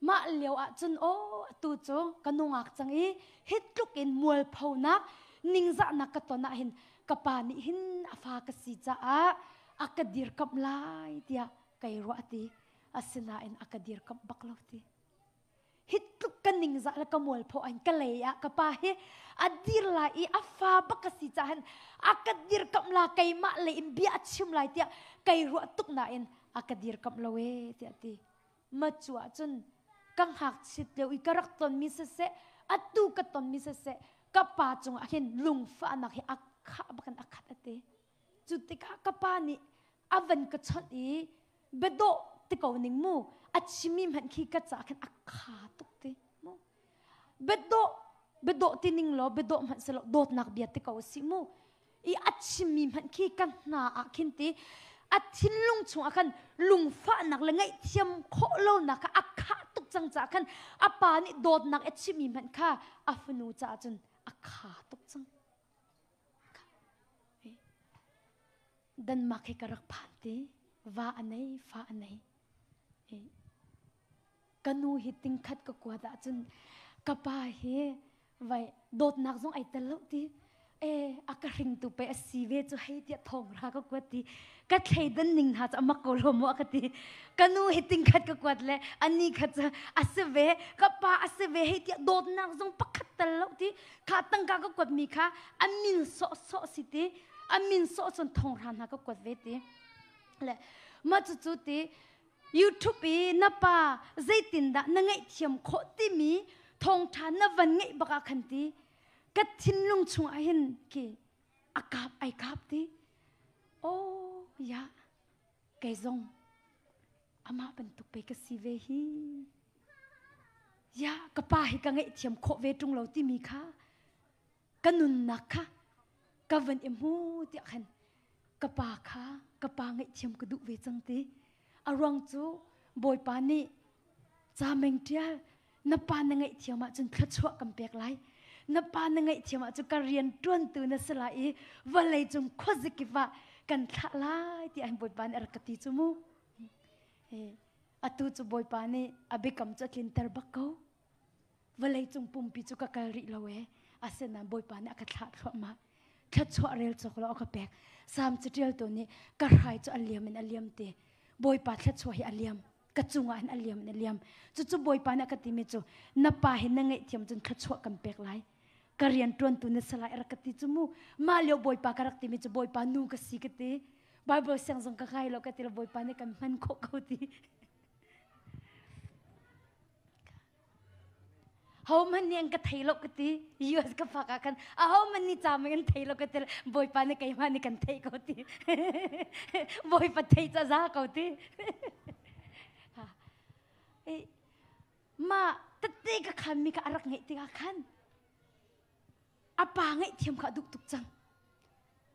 mah lio ahcun aw atu cu ka nungak cang i hi tluk in mualphonak ningzahnak ka ton ah hin ka pa nih hin a fa ka si caah a ka dirkamh lai tiah kai ruah ti asinain a ka dirkamh bak lo ti hi tluk ka ningzah le ka mualpho an ka lei ah ka pa hi a dir lai i a fa bak ka si cahan a ka dirkamh la keimah lei in bia a chim lai tiah kai ruah tuk nain a ka dirkamh lo e tiah ti ma cu ahcun ka ngakchit lio i ka rak tonmi siseh atu ka tonmi siseh ka pa cungah hin lungfahnak hi a khah bakin a khat ati cu tikah ka pa nih a van ka chawnh i biadawh ti ko ning mu a chimmi hmanh khi ka ca khan a kha tuk ti mu biadawh biadawh ti ning law biadawh hmanh si lo dawtnak bia ti ko si mu i a chimmi hmanh khi ka hna ah khin ti a thinlung chung ah khan lungfahnak le ngaihthiam khawh lonak kha a khah tuk cang caah khan a pa nih dawtnak a chimmi hmanh kha a fanu caah cun a kha tuk cang Denmark hi ka rak phan ti va a nei fa a nei ka nu hi tingkhat ka kuat ahcun ka pa hi vai dawtnak zong ai tel lo ti e a ka hringtu pe a si ve cu hei tiah thong ra ka kuat ti ka thleidan ning hna cu a mak ko lo maw ka ti ka nu hi tingkhat ka kuat le ani kha cu a si ve ka pa a si ve hei tiah dawtnak zong pakhat tel lo ti kha tangka ka kuat mi kha a min sawh sawh si ti a min sawh cun thonghra hna ka kuat ve ti le mah cucu ti YouTube i na pa zeitindah na ngaihthiam khawh timi thawngṭha na van ngeih bak ah khan ti ka thinlung chungah hin khi a kap ai kap ti oh ya. Kei zong amah bantuk pei ka si ve hi. Ya, ka pa hi ka ngaihthiam khawh ve ṭung lo timi kha ka nunnak kha ka van i hmu tiah khan ka pa kha ka pa ngaihthiam ka duh ve cang ti. A ruang cu Bawipa nih ca meng ṭial na pa na ngaihthiam ahcun thluachuah kan pek lai. Na pa na ngaihthiam ahcun ka rian ṭuantu na si lai i vawlei cung khuazakip ah kan thlah lai tiah Bawipa nih a rak ka ti cu mu. Atu cu Bawipa nih a biakam cu a tlinter bak ko. Vawlei cung pumpi cu ka kal rih lo ee. Asinain Bawipa nih a ka thlah thluahmah. Thluachuah rel cawk lo a ka pek. Salm caṭialtu nih ka hrai cu a liam in a liam ti. Bawipa thluachuah hi a liam. Ka cungah hin a liam in a liam. Cucu Bawipa nih a ka timi cu na pa hi na ngaihthiam cun thluachuah kan pek lai. Ka rian ṭuantu na si lai a rak ka ti cu mu. Mah lio Bawipa ka rak timi cu Bawipa nu ka si ka ti. Bible siang zong ka kai lo ka ti lo Bawipa nih kan hman khawh ko ti. Hohmanh nih an ka thei lo ka ti. US ka fak ah khan ahohmanh nih ca an thei lo ka ti. Bawipa nih keimah nih kan theih ko ti. Bawipa thei ca za ko ti. Ma tette ka khan mi ka arak ngeih tikah khan a pa ngaihthiam kha a duh tuk cang.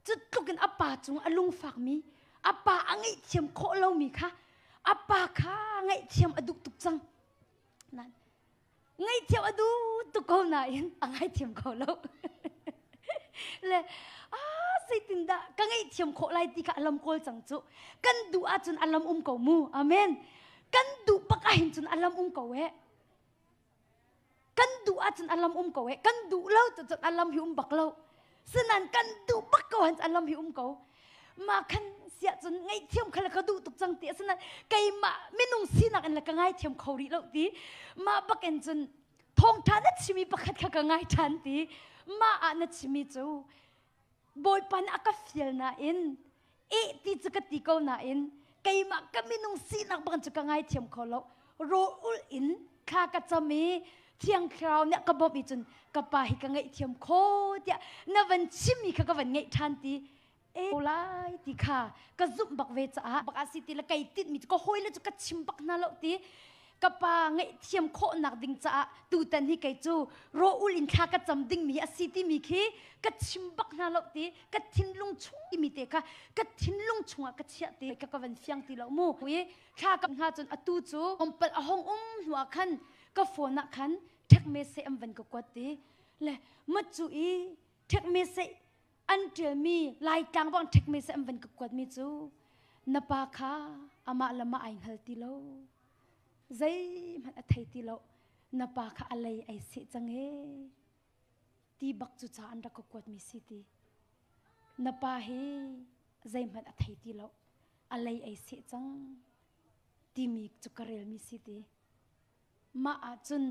Cu tluk in a pa cung a lungfakmi, a pa a ngaihthiam khawh lomi kha a pa kha ngaihthiam a duh tuk cang. Nan ngaihthiam a duh tuk ko nain a ngaithiam kho lo. Le a zeitindah ka ngaihthiam khawh lai ti kha a lam kawl cang cu. Kan duh ahcun a lam um ko mu. Amen. Kan duh bak ahhin cun a lam um ko eh. Kan duh ahcun a lam um ko eh. Kan duh lo cun a lam hi um bak lo. Sinan kan duh bak ko han a lam hi um ko. Ma khan siah cun ngaihthiam kha le ka duh tuk cang ti asinain keimah minung sinak in le ka ngaithiam kho rih lo ti. Mah bak in cun thawngṭha na chimi pakhat kha ka ngai ṭhan ti. Mah ah na chimi cu Bawipa nih a ka fial nain eh ti cu ka ti ko nain keimah ka minung sinak bang cu ka ngaithiam kho lo. Rawl ulh in thla ka cam i Thiang Thlarau nih a ka bawmh i cun ka pa hi ka ngaihthiam kho tiah na van chimmi kha ka van ngaih ṭhan ti e lai ti kha ka zumh bak ve caah bak a si ti le kei tinhmi cu ka hawile cu ka chim bak hna lo ti ka pa ngaihthiam khawhnak ding caah tutan hi kei cu rawul in thla ka cam dingmi hi a si timi khi ka chim bak hna lo ti ka thinlung chung timi te kha ka thinlung chungah ka chiah ti ka ka van fiang ti lo mu i thla ka hna cun atu cu ompal a hong um hnu ah khan ka phone ah khan ṭhek me se am van ka kuat ti le mat cu i ṭhek me se an ṭialmi Laitlang bang ṭhek me se an van ka kuatmi cu na pa kha amah le mah ai hngal ti lo zeihmanh a thei ti lo na pa kha a lei ai seh cang ee ti bak cu ca an rak ka kuatmi si ti na pa hi zeihmanh a thei ti lo a lei ai seh cang timi cu ka relmi si ti mah ahcun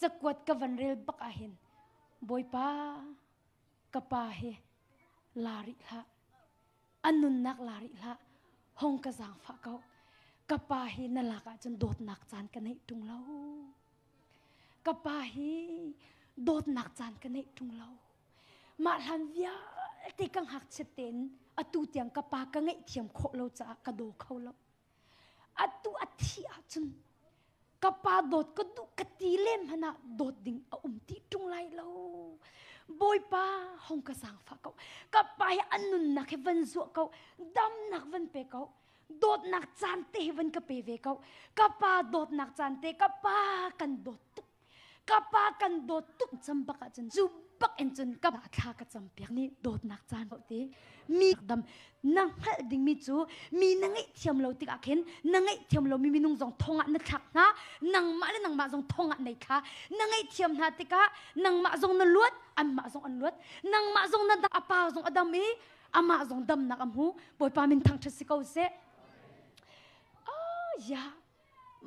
cakuat ka van rel bak ahhin Bawipa ka pa hi la rih hlah a nunnak la rih hlah hong ka zaangfah ko ka pa hi na lak ahcun dawtnak caan ka neih ṭung lo ka pa hi dawtnak caan ka neih ṭung lo mah hlan vialte ka ngakchiat tein atu tiang ka pa ka ngaihthiam khawh lo caah ka daw kho lo Atu a thih ahcun ka pa dawt ka duh ka ti lem hmanh ah dawt ding a um ti ṭung lai lo. Bawipa hong ka zaangfah ko. Ka pa hi an nunnak hi van zuah ko. Damnak van pe ko. Dawtnak caan te hi van ka pe ve ko. Ka pa dawtnak caan te ka pa kan dawt tuk. Ka pa kan dawt tuk cam bak ahcun cu bak in cun ka thla ka cam piak ni dawtnak caan te mi dam na hngalh dingmi cu mi na ngaihthiam lo tikah khin na ngaihthiam lomi minung zong thong ah na thlak hna nangmah le nangmah zong thong ah nei thla na ngaihthiam hna tikah nangmah zong na luat anmah zong an luat nangmah zong na a pa zong a dam i amah zong damnak a hmu bawipa min thangṭhat si ko seh oh ya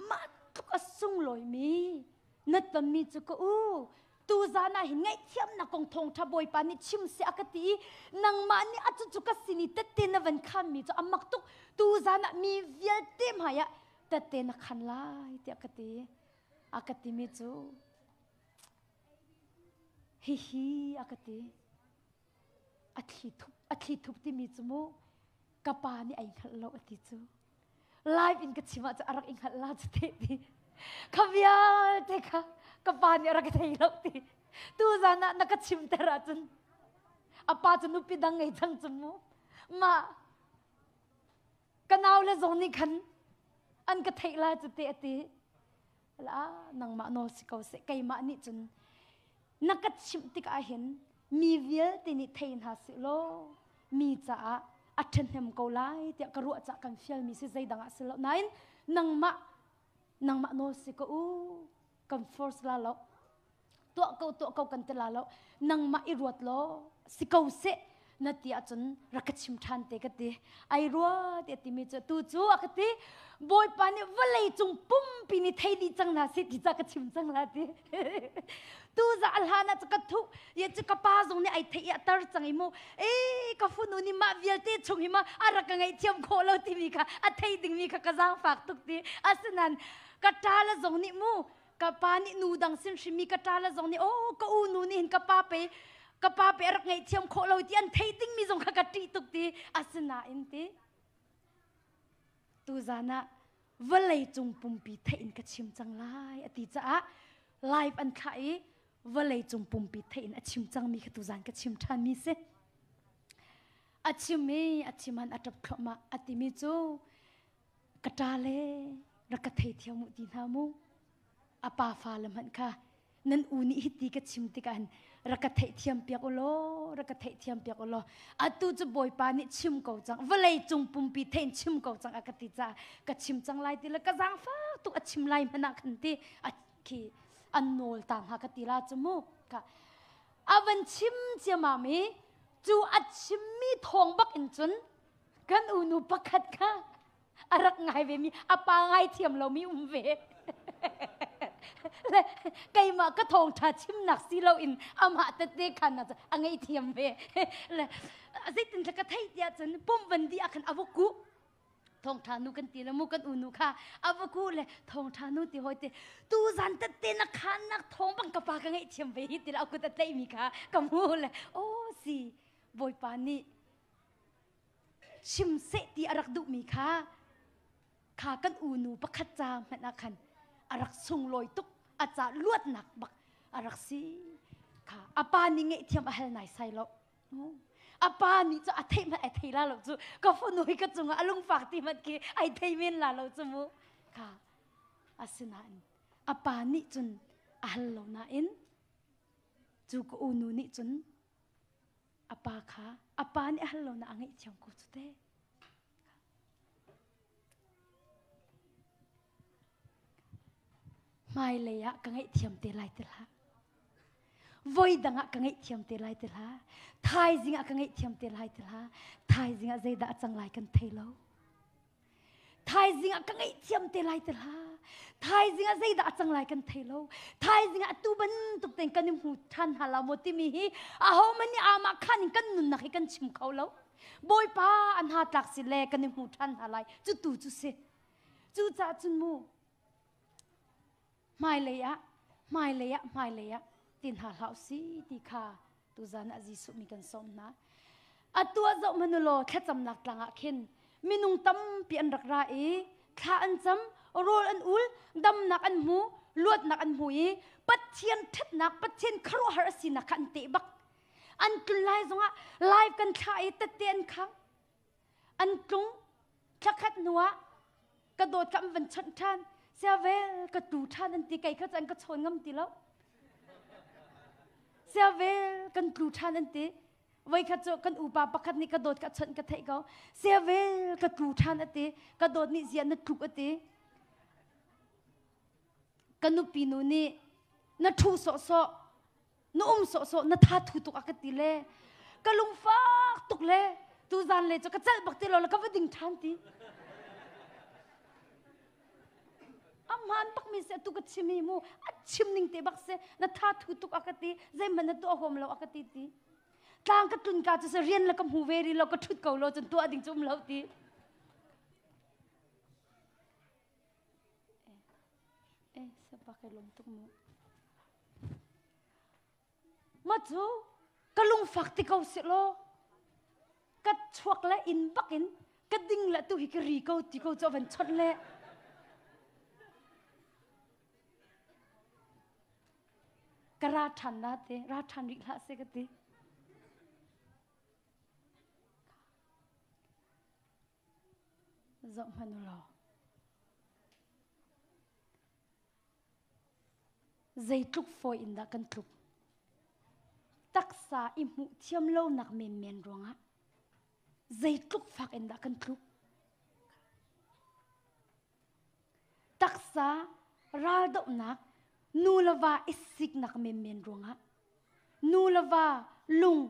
mah tluk a sunglawimi na tonmi cu ka u tuzan ah hin ngaihthiamnak kong thawngṭha bawipa nih chim seh a ka ti i nangmah nih a cucu ka sin i tette na van khanmi cu a mak tuk tuzan ah mi vialte hmai ah tette na khan lai tiah ka ti a ka timi cu hihi a ka ti a thli thup a thli thup timi cu mu. Ka pa nih ai hngalh lo a ti cu. Live in ka chim ah cu a rak i hngalh la cu te ti. Kha vialte kha ka pa nih a rak i thei lo ti. Tu zan ah na ka chim ter ahcun a pa cu nupi dang ngei cang cu mu. Mah ka nau le zong nih khan an ka theih la cu te a ti. La nangmah nawl si ko seh keimah nih cun na ka chimh tikah hin mi vialte nih thei hna seh law mi caah a ṭhahnem ko lai tiah ka ruah cah kan fialmi si zeidang ah si lo nain nangmah nangmah nawl si ko u kan force la lo tuah ko tuah ko kan ti la lo nangmah i ruat law si ko seh na ti ahcun rak ka chim ṭhan te ka ti ai rua ti timi cu tu cu a ka ti bawipa nih vawlei cung pumpi nih thei dih cang hna seh ti ca ka chim cang la ti tu za a hlan ah cu ka thuh ye cu ka pa zong nih ai theih i a tar cang i mu e ka funu nih mah vialte chung hi ma a rak ka ngaihthiam khawh lo timi kha a thei dingmi kha ka zaangfak tuk ti asinain ka ṭa le zong nih mu ka pa nih nu dang sin hrimmi ka ṭa le zong nih oh ka u nu nih hin ka pa pe ka pa pe a rak ngaihthiam khawh lo ti an thei dingmi zong kha ka ṭih tuk ti asinain ti tuzan ah vawlei cung pumpi theih in ka chim cang lai a ti caah live an thlah i vawlei cung pumpi theih in a chim cangmi kha tuzan ka chim ṭhanmi si a chim i a chim an a ṭap thluahmah a timi cu ka ṭa le rak ka theithiam u ti hna mu a pa fale hmanh kha nan u nih hiti ka chim tikah hin rak ka theihthiam piak u law rak ka theihthiam piak u law atu cu bawipa nih chim ko cang vawlei cung pumpi thein chim ko cang a ka ti caah ka chim cang lai ti le ka zaangfak tuk a chim lai hmanh ah khan ti a khi an nawl ta hnga ka ti la cu mu ka a van chim ciamam i cu a chimmi thawng bak in cun kan unu pakhat kha a rak ngai ve mi a pa ngai thiam lo mi um ve le keimah ka thawngṭha chimnak si lo in amah tete khan a ngei thiam ve le zeitin ka thei tiah cun pum van di ah khan a va ku thawngṭha nu kan ti le mu kan unu kha a va ku le thawngṭha nu ti hoi te tu zan tete na khan nak thawng bang ka pa ka ngeih thiam ve hi ti le a kut a tlaih mi kha ka mu le o si bawipa nih chim seh ti a rak duhmi kha kha kan unu pakhat ca hmanh ah khan a rak sunglawi tuk a ca luatnak bak a rak si kha a pa nih ngaihthiam a hal nai sai lo a pa nih cu a theih hmanh ai thei la lo cu ka fanu hi ka cungah a lungfak ti hmanh khi ai thei men la lo cu mu kha asinain a pa nih cun a hal lo nain cu ka unu nih cun a pa kha a pa nih a hal lo na a ngaihthiam ko cu te hmailei ah ka ngaihthiam te lai ti hlah voi dang ah ka ngaihthiam te lai ti hlah thaizing ah ka ngaihthiam te lai ti hlah thaizing ah zeidah a cang lai kan thei lo Thaizing ah ka ngaihthiam te lai ti hlah. Thaizing ah zeidah a cang lai kan thei lo. Thaizing ah atu bantuk tein kan i hmu ṭhan hna la maw timi hi ahohmanh nih amah khan in kan nunnak hi kan chim kho lo. Bawipa an ha tlak si le kan i hmu ṭhan hna lai. Cu tu cu si. Cucaah cun mu hmailei ah hmailei ah hmailei ah ti hna hlah si ti kha tuzan ah Jesuh mi kan sawm hna. Atu ah zoh hmanh u law thlacamnak tlang ah khin minung tampi an rak ra i thla an cam, rawl an ul, damnak an hmu, luatnak an hmu i Pathian ṭhatnak, Pathian khuaruahhar a sinak kha an teh bak. An tlun lai zongah live kan thlah i tette an khang. An tlung thlakhat hnuah ka dawt ka an van chawnh ṭhan. Siavel ka tu ṭhan an ti kei kha cu an ka chawn ngam ti lo. Siavel kan tlu ṭhan an ti. Voikhat cu kan upa pakhat nih ka dawt ka chawnh ka theih ko. Siavel ka tlu ṭhan a ti. Ka dawt nih zia na tluk a ti. Ka nupi nu nih na ṭhu sawhsawh na um sawhsawh na tha thu tuk a ka ti le ka lungfak tuk le tuzan le cu ka celh bak ti lo le ka va ding ṭhan ti a hmaan bak mi se tu ka chim hi mu a chim ning te bak se na tha thu tuk a ka ti zeihmanh na tuah huam lo a ka ti ti tlang ka tlun ka cu se rian le ka hmu ve ri lo ka ṭhut ko lo cun tuah ding cu um lo ti Eh, sapa kai lom tuk mu. Ma cu ka lungfak ti ko si law ka chuak le inn bak in Ka ding le tu hi ka ri ko ti ko cu van chawnh le. Ka ra ṭhan na te, ra ṭhan rih hlah seh ka ti. Zoh hmanh u law. Zeitluk fawi in dah kan tluk. Taksa i hmuh thiam lonak menmen ruangah zeitluk fak in dah kan tluk. Taksa raldohnak nu le va i siknak menmen ruangah nu le va lung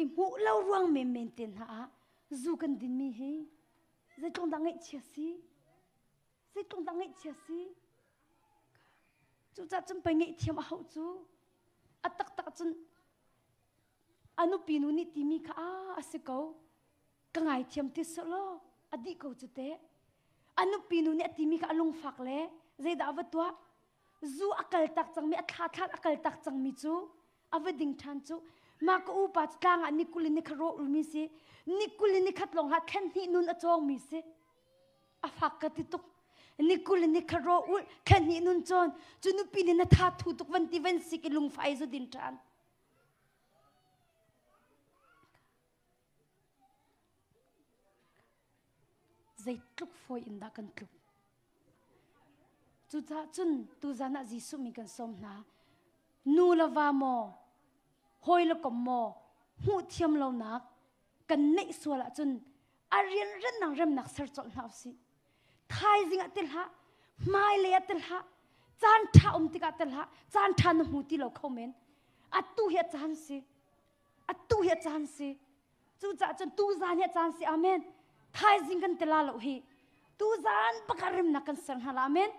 i hmuh lo ruang menmen te hna ah zu kan dinmi hi zeitluk dah ngaihchia si zeitluk dah ngaihchia si cucaah cun pei ngaihthiam a hauh cu a taktak cun a nupi nu nih timi kha a a si ko ka ngaithiam ti selaw a dih ko cu teh a nupi nu nih a timi kha a lungfak le zeidah a va tuah zu a kal tak cangmi a thla thlan a kal tak cangmi cu a va ding ṭhan cu mah ka upa cu tlang ah ni kul in ni khat rawh ulmi si ni kul in ni khat lawng ha khen hnih nun a cawngmi si a fak ka ti tuk ni kul in ni khat rawh ul khen hnih nun cawn cu nupi nih na tha thu tuk van ti van sik i lungfai zu din ṭhan Zeitluk fawi in dah kan tluk. Cucaah cun tuzan ah Jesuh mi kan sawm hna. Nu le va maw, hawi le kom maw, hmuh thiam lonak kan neih sual ahcun a rianrennak remnak ser colh hna usih. Thaizing ah ti hlah, hmailei ah ti hlah, caan ṭha um tikah ti hlah, caan ṭha na hmu ti lo kho men. Atu hi a caan si. Atu hi a caan si. Cucaah cun tuzaan hi a caan si. Amen. Thaizing kan tila lo hi. Tuzaan bak ah remnak kan ser hna lai. Amen.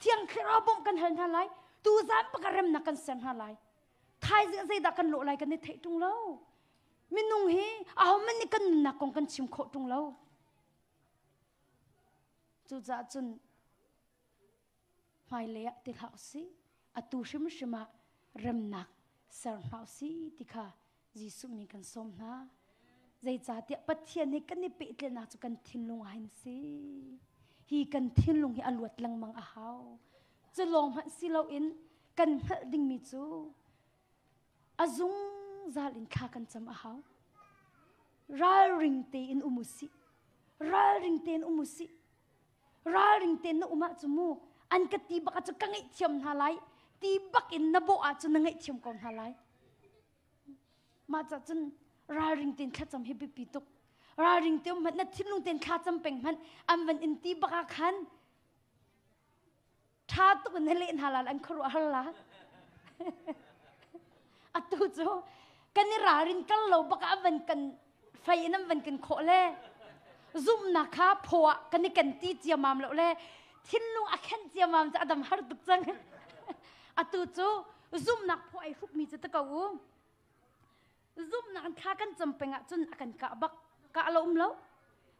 Thiang Thlarau bawmh kan hal hna lai. Tuzaan bak ah remnak kan ser hna lai. Thaizing zeidah kan lawh lai kan i theih ṭung lo. Minung hi ahohmanh nih kan nunnak kong kan chim khawh ṭung lo. Cucaah cun hmailei ah ti hlah usih atu hrimhrim ah remnak ser hna usih ti kha Jesuh min kan sawm hna zeicahtiah Pathian he kan i pehtlaihnak cu kan thinlung ah hin si hi kan thinlung hi a luat lengmang a hau cu lawng hmanh si loin kan hngalh dingmi cu a zungzal in thla kan cam a hau ralring tein um usih ralring tein um usih ralring tein na um ahcun mu an ka ti bak ahcun ka ngaihthiam hna lai ti bak in na bawh ahcun na ngaihthiam ko hna lai mah cah cun ralring tein thlacam hi biapi tuk ralring te um hmanh na thinlung tein thlacam peng hmanh an van in ti bak ah khan ṭha tuk in na leh hna la an khuaruah har la atu cu kan i ralrin kal lo bak ah van kan fei in an van kan khawh le zumhnak kha phaw ah kan i kan ti ciamam lo le thinlung a khenh ciamam cu a dam har tuk cang atu cu zumhnak phaw ai hrukmi cu ta ko u zumhnak thla kan cam peng ahcun a kan kah bak kah lo um lo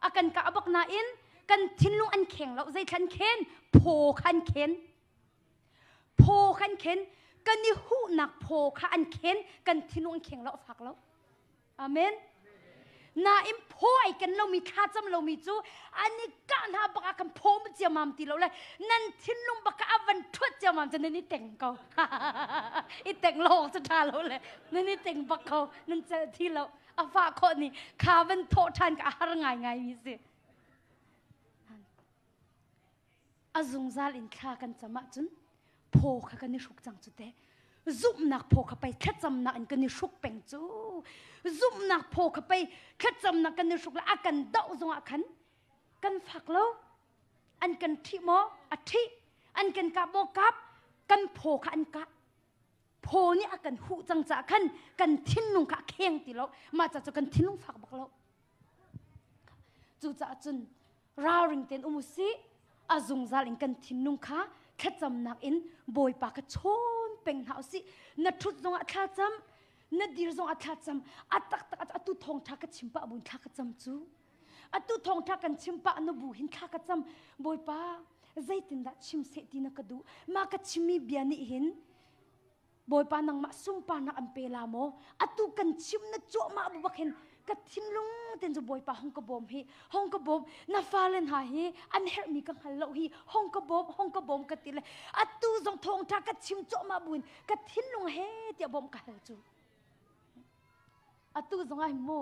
a kan kah bak nain kan thinlung an kheng lo zeithlan khen phaw kha an khen phaw kha an khen kan i huhnak phaw kha an khen kan thinlung an kheng lo a fak lo amen nain phaw ai ken lomi thla cam lomi cu an i kah hna bak ah kan phaw mu ciamam ti lo le nan thinlung bak a van thuat ciamam cu nan i teng ko i teng lo cu tha lo le nan i teng bak ko nan celh thi lo a fah khawh ni kha van thawh ṭhan ka a har ngai ngai mi si a zungzal in thla kan cam ahcun phaw kha kan i hruk cang cu te zumhnak phaw kha pei thlacamnak in kan i hruk peng cu zumhnak phaw kha pei thlacamnak kan i hruk le a kan doh zongah khan kan fak lo an kan ṭhih maw a ṭhih an kan kap maw kap kan phaw kha an kah phaw nih a kan huh cang caah khan kan thinlung kha a kheng ti lo mah ca cu kan thinlung fak bak lo cucaah cun ralring tein um usih a zungzal in kan thinlung kha thlacamnak in bawipa kha chawn peng hna usih na ṭhut zongah thlacam na dir zongah thlacam a taktak atu thawngṭha ka chim pah bun thla ka cam cu atu thawngṭha kan chim pah na bu hin thla ka cam bawipa zeitindah chim seh ti na ka duh mah ka chimmi bia nih hin Bawipa nangmah sunparnak an pe la maw atu kan chim na cuahmah bu bak hin Ka thinlung ten cu Bawipa hong ka bawm hi, hong ka bawm, na fale hna hi an herhmi ka hngal lo hi, hong ka bawm, hong ka bawm ka ti le atu zong thawngṭha ka chim cuahmah buin ka thinlung he tiah bawmh ka hal cu. Atu zong ah mu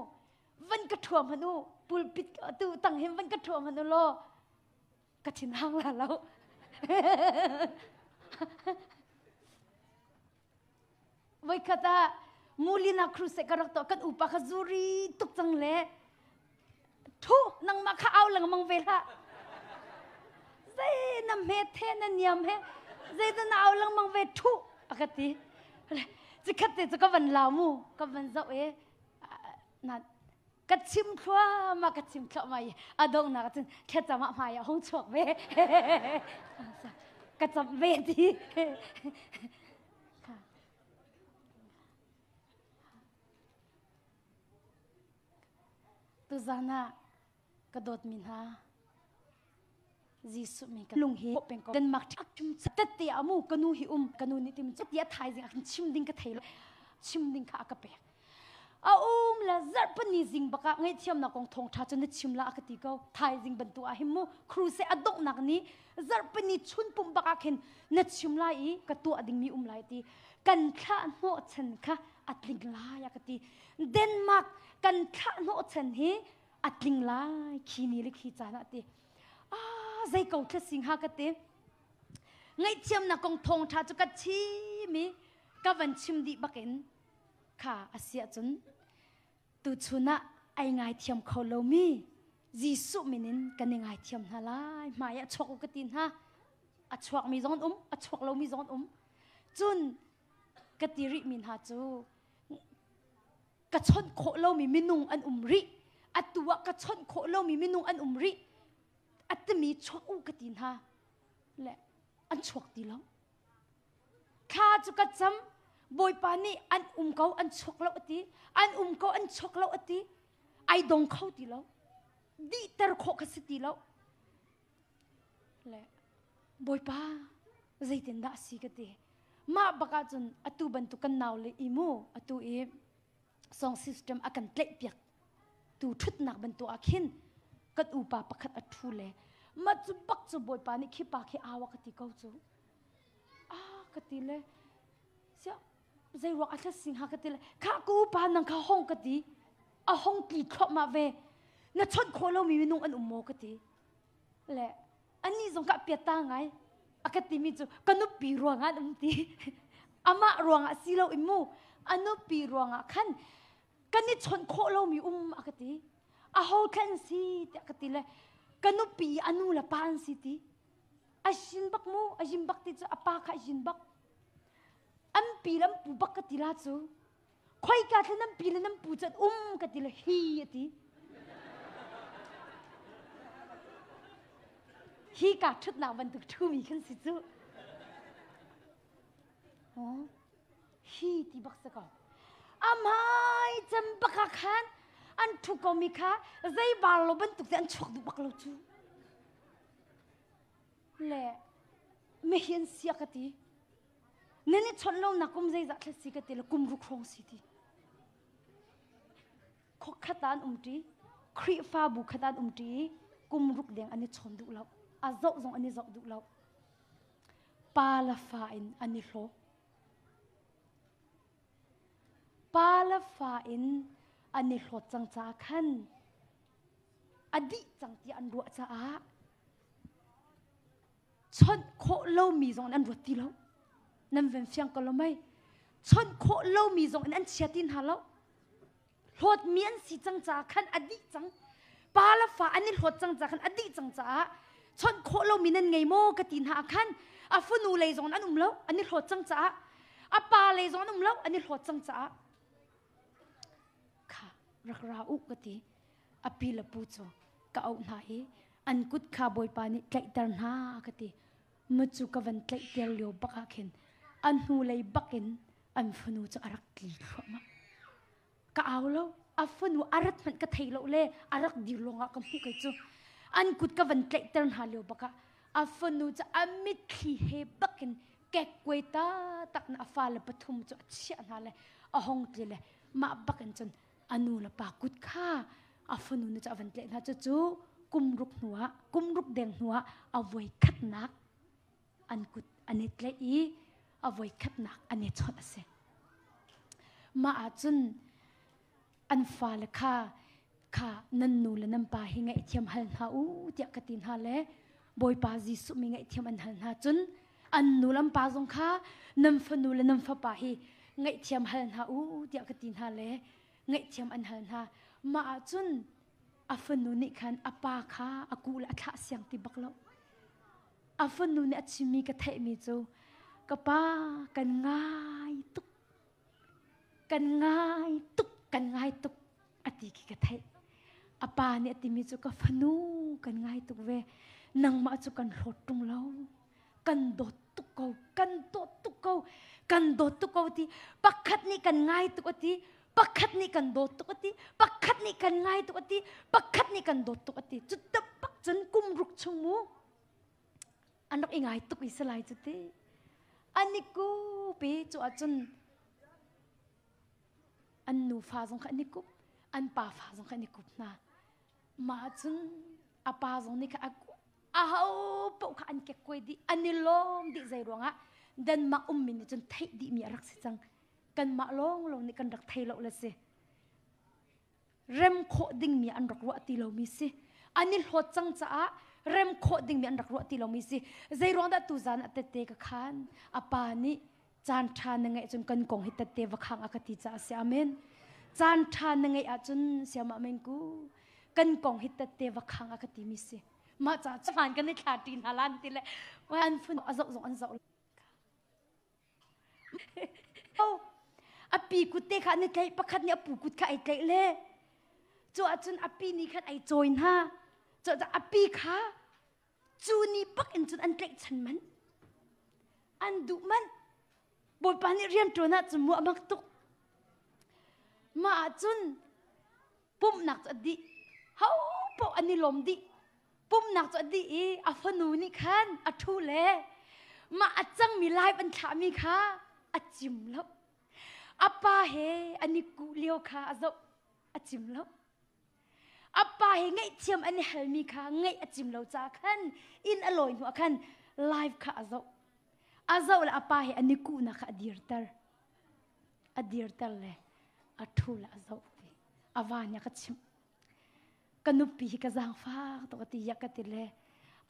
van ka ṭhuam han u, pulpit atu tang hin van ka ṭhuam han u law ka thinhang la lo. Voikhat ah Mulina crusade ka rak tuah kan upa kha zuri tuk cang le thu nangmah kha au lengmang ve hlah. Zei na hme the na niam he zei na au lengmang ve thu a ka ti. Cikhat te cu ka van lau mu ka van zoh e na ka chim thluahmah ka chim thluahmah i a donghnak ah cun thlacam ah hmai ah hung chuak ve ka camh ve ti tuzan ah ka dawtmi hna Jesuh mi ka lung hi peng ko Denmark tette amu ka nu hi um ka nu nih tim tia thaizing a chim ding ka thei lo chim ding kha a ka pek a um la zarhpani zing baka ngaihthiamnak kong thawngtha cu na chim la a ka ti ko thaizing bantu ah hin mu crusade a donghnak ni zarhpani chun pum bak ah khin na chim lai i ka tuah dingmi um lai ti kan thlah hnawh chan kha a tling lai a ka ti Denmark kan thlah hnawh chan hi a tling lai khi ni le khi caan ah ti ah zei ko thla sing ha ka ti ngaihthiamnak kong thawngtha cu ka chim i ka van chim dih bakin kha a si ahcun tuchun ah ai ngaithiam kho lomi Jesuh min in kan i ngaithiam hna lai hmai ah chuak u ka ti hna a chuakmi zong an um a chuak lomi zong an um cun ka ti rih mi hna cu ka chawnh khawh lomi minung an um rih atu ah ka chawnh khawh lomi minung an um rih a timi chuak u ka ti hna le an chuak ti lo thla cu ka cam bawipa nih an um ko an chuak lo ati an um ko an chuak lo ati ai dong kho ti lo dihter khawh ka si ti lo Le Bawipa zeitindah a si ka ti. Mah bak ahcun atu bantuk kan nau le i mu atu i song system a kan tlaih piak tu ṭhutnak bantuk ah khin kan upa pakhat a ṭhu le mah cu bak cu Bawipa nih khi pa khi awa ka ti ko cu. Ah ka ti le siah zei ruang a thla sing ha ka ti le kha ka upa nang kha hong ka ti a hong tli thluahmah ve na chawnh khawh lomi minung an um maw ka ti le anih zong ka piata ngai a ka timi cu ka nupi ruangah an um ti amah ruangah si lo in mu a nupi ruangah khan kan i chawnh khawh lomi um a ka ti a ho thlen si tiah ka ti le ka nupi a nu le pa an si ti a shin bak mu a yin bak ti cu a pa kha a yin bak an pi le an pu bak ka ti la cu Khoika thla nan pi le nan pu cat um ka ti le hi a ti. Hi ka ṭhutnak bantuk ṭhumi khan si cu. Oh, hi ti bak si ko. Amai cem bak ah khan an ṭhu ko mi kha zei bar lo bantuk te an chuak duh bak lo cu. Le mehin sia ka ti. Nan i chawnh lonak kum zeizah thla si ka ti le kum ruk hrawng si ti. Khua khat ah an um ṭi, Khrihfabu khat ah an um ṭi i kum ruk deng an i chawn duh lo. A zoh zong an i zoh duh lo. Pa le fa in an i hlaw. Pa le fa in an i hlawt cang caah khan a dih cang tiah an ruah caah chawnh khawh lomi zong in an ruat ti lo nan van fiang ko lo mei chawnh khawh lomi zong in an chia ti hna lo hlawtmi an si cang caah khan a dih cang pa le fa an i hlawt cang caah khan a dih cang caah chawnh khawh lomi nan ngei maw ka ti hna ah khan a fanu lei zong an um lo an i hlawt cang caah a pa lei zong an um lo an i hlawt cang caah Kha rak ra u ka ti. A pi le pu cu ka auh hna i an kut kha Bawipa nih tlaihter hna ka ti. Mucu ka van tlaihter lio bak ah khin an hnulei bak in an fanu cu a rak tli thluahmah. Ka au lo. A fanu a rat hmanh ka thei lo le a rak dir lawngah ka hmuh kei cu. An kut ka van tlaihter hna lio bak ah a fanu cu a mitthli he bakin kekkuai taktak na a fale pathum cu a chiah hna le a hong tli le mah bak in cun A nu le pa kut kha a fanu nih cu a van tlaih hna. Cucu kum ruk hnuah, kum ruk deng hnuah a voi khatnak an kut an i tlaih i a voi khatnak an i chawnh a si. Mah ahcun an fale kha kha nan nu le nan pa hi ngaihthiam hal hna u tiah ka ti hna le Bawipa Jesuh mi ngaihthiam an hal hna cun an nu le an pa zong kha nan fanu le nan fapa hi ngaihthiam hal hna u tiah ka ti hna le ngaihthiam an hal hna. Mah ahcun a fanu nih khan a pa kha a kuh le a thlah siang ti bak lo. A fanu nih a chimmi ka theihmi cu ka pa kan ngai tuk kan ngai tuk kan ngai tuk a ti khi ka theih. A pa nih a timi cu ka fanu kan ngai tuk ve nangmah cu kan hlawt ṭung lo kan dawt tuk ko kan dawt tuk ko kan dawt tuk ko ti pakhat nih kan ngai tuk a ti pakhat nih kan dawt tuk a ti pakhat nih kan ngai tuk a ti pakhat nih kan dawt tuk a ti cu bak cun kum ruk chung mu an rak i ngai tuk i salai cu ti an i kupi cu ahcun an nu fa zong kha an i kup an pa fa zong kha an i kup hna mah cun a pa zong nih kha a ho paoh kha an kekkuai dih an i lawm dih zei ruangah Denmark ummi nih cun theih dihmi a rak si cang kanmah lawnglawng nih kan rak thei lo le si rem khawh dingmi an rak ruah ti lomi si an i hlawt cang caah rem khawh dingmi an rak ruah ti lomi si zei ruang dah tuzan ah tette ka khan a pa nih caan ṭha na ngeih cun kan kong hi tette va khang a ka ti caah si amen caan ṭha na ngeih ahcun siam amen ku kan kong hi tette va khang a ka ti mi si mah ca chan kan i thla ṭi hna lan ti le an phun a zoh zong an zoh A pi kut te kha an i tlaih, pakhat nih a pu kut kha ai tlaih le cu ahcun a pi nih khan ai cawi hna. Cu a pi kha cu ni bak in cun an tlaihchan manh. An duh manh. Bawipa nih rian ṭuan ahcun mu a mak tuk. Mah ahcun pumhnak cu a dih. Ho paoh an i lawm dih. Pumhnak cu a dih i a fanu nih khan a ṭhu le mah a cangmi live an thlahmi kha a cim lo. A pa he an i kuh lio kha a zoh a cim lo. A pa he ngaihthiam an i halmi kha ngaih a cim lo caah khan inn a lawi hnuah khan live kha a zoh. A zoh le a pa he an i kuhnak kha a dirter. A dirter le a ṭhu le a zoh ti. A va nih a ka chimh. Ka nupi hi ka zaangfak tuk a ti ya ka ti le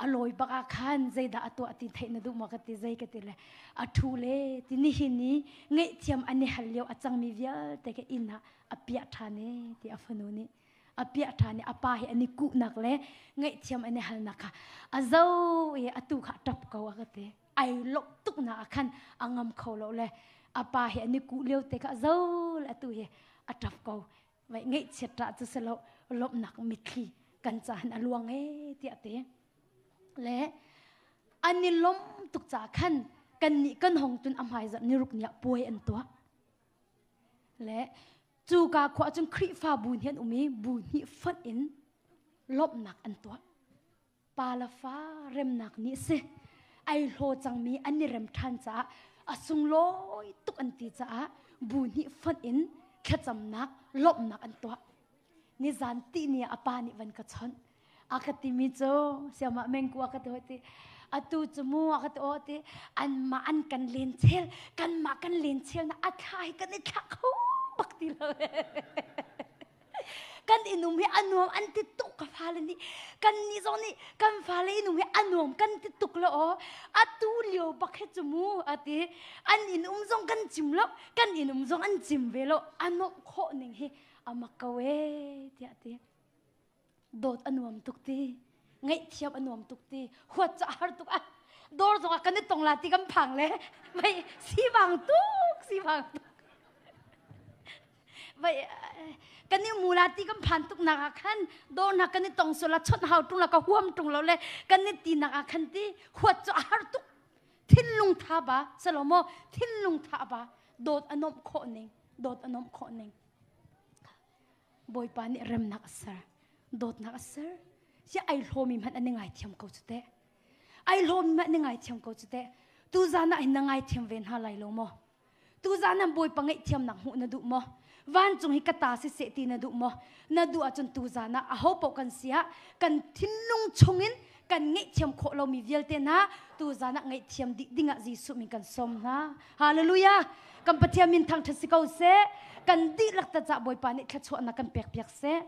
a lawi bak ah khan zeidah a tuah ti theih na duh maw ka ti zei ka ti le a ṭhu le ti nihin ni ngaihthiam an i hal lio a cangmi vialte ka inn ah a piah ṭhan e ti a fanu nih a piah ṭhan i a pa hi an i kuhnak le ngaihthiam an i halnak kha a zo i atu kha a ṭap ko a ka ti ai lawmh tuk nak ah khan a ngam kho lo le a pa hi an i kuh lio te kha a zo le atu hi a ṭap ko Vai ngaihchiat ṭah cu si lo lawmhnak mitthli kan caan a luang ee tiah ti. Le an i lawm tuk caah khan kannih kan hong tun a hmaizarh ni ruk ni ah puai an tuah. Le cu ka khua cun Khrihfabu nih an um i bu hnih fonh in lawmhnak an tuah. Pa le fa remnak nih si ai hlaw cangmi an i rem ṭhan caah a sunglawi tuk an ti caah bu hnih fonh in thlacamnak lawmhnak an tuah. Nizan ti ni ah a pa nih van ka chawnh. A ka timi cu siamah mengku a ka ti hoi ti atu cu mu a ka ti aw ti anmah an kan len chel kanmah kan len chel na a thla hi kan i thlah kho bak ti lo Kan innum hi a nuam an ti tuk ka fale nih. Kan nih zong nih kan fale innum hi a nuam kan ti tuk lo aw. Atu lio bak hi cu mu a ti. An inn um zong kan cim lo, kan inn um zong an cim ve lo. A nuamh khawh ning hi a mak ko ee tiah a ti. Dawt a nuam tuk ti. Ngaihthiam a nuam tuk ti. Huat cu a har tuk ah. Dawr zong ah kan i tong la ti kan phang le. Mei sivang tuk, sivang tuk. Vai kan i mu la ti kan phan tuk nak ah khan dawr hna kan i tong sual la chawnh hau ṭung la ka huam ṭung lo le kan i ti nak ah khan ti huat cu a har tuk thinlung tha ba salomo thinlung tha ba dawt a nomh khawh ning dawt a nomh khawh ning Bawipa nih remnak a ser dawtnak a ser si ai hlawmi hmanh an i ngaithiam ko cu teh ai hlawmi hmanh an i ngaithiam ko cu teh tuzan ah hin na ngaithiam ve hna lai lo maw Tuzan ah Bawipa ngaihthiamnak hmuh na duh maw? Vancung hi ka ta si seh ti na duh maw? Na duh ahcun tuzan ah aho paoh kan si ah kan thinlung chungin kan ngaihthiam khawh lomi vialte hna tuzan ah ngaihthiam dih dingah Jesuh min kan sawm hna. Hallelujah! Kan Pathian min thangṭhat si ko seh. Kan dihlak ta cah Bawipa nih thluachuahnak kan pek piak seh.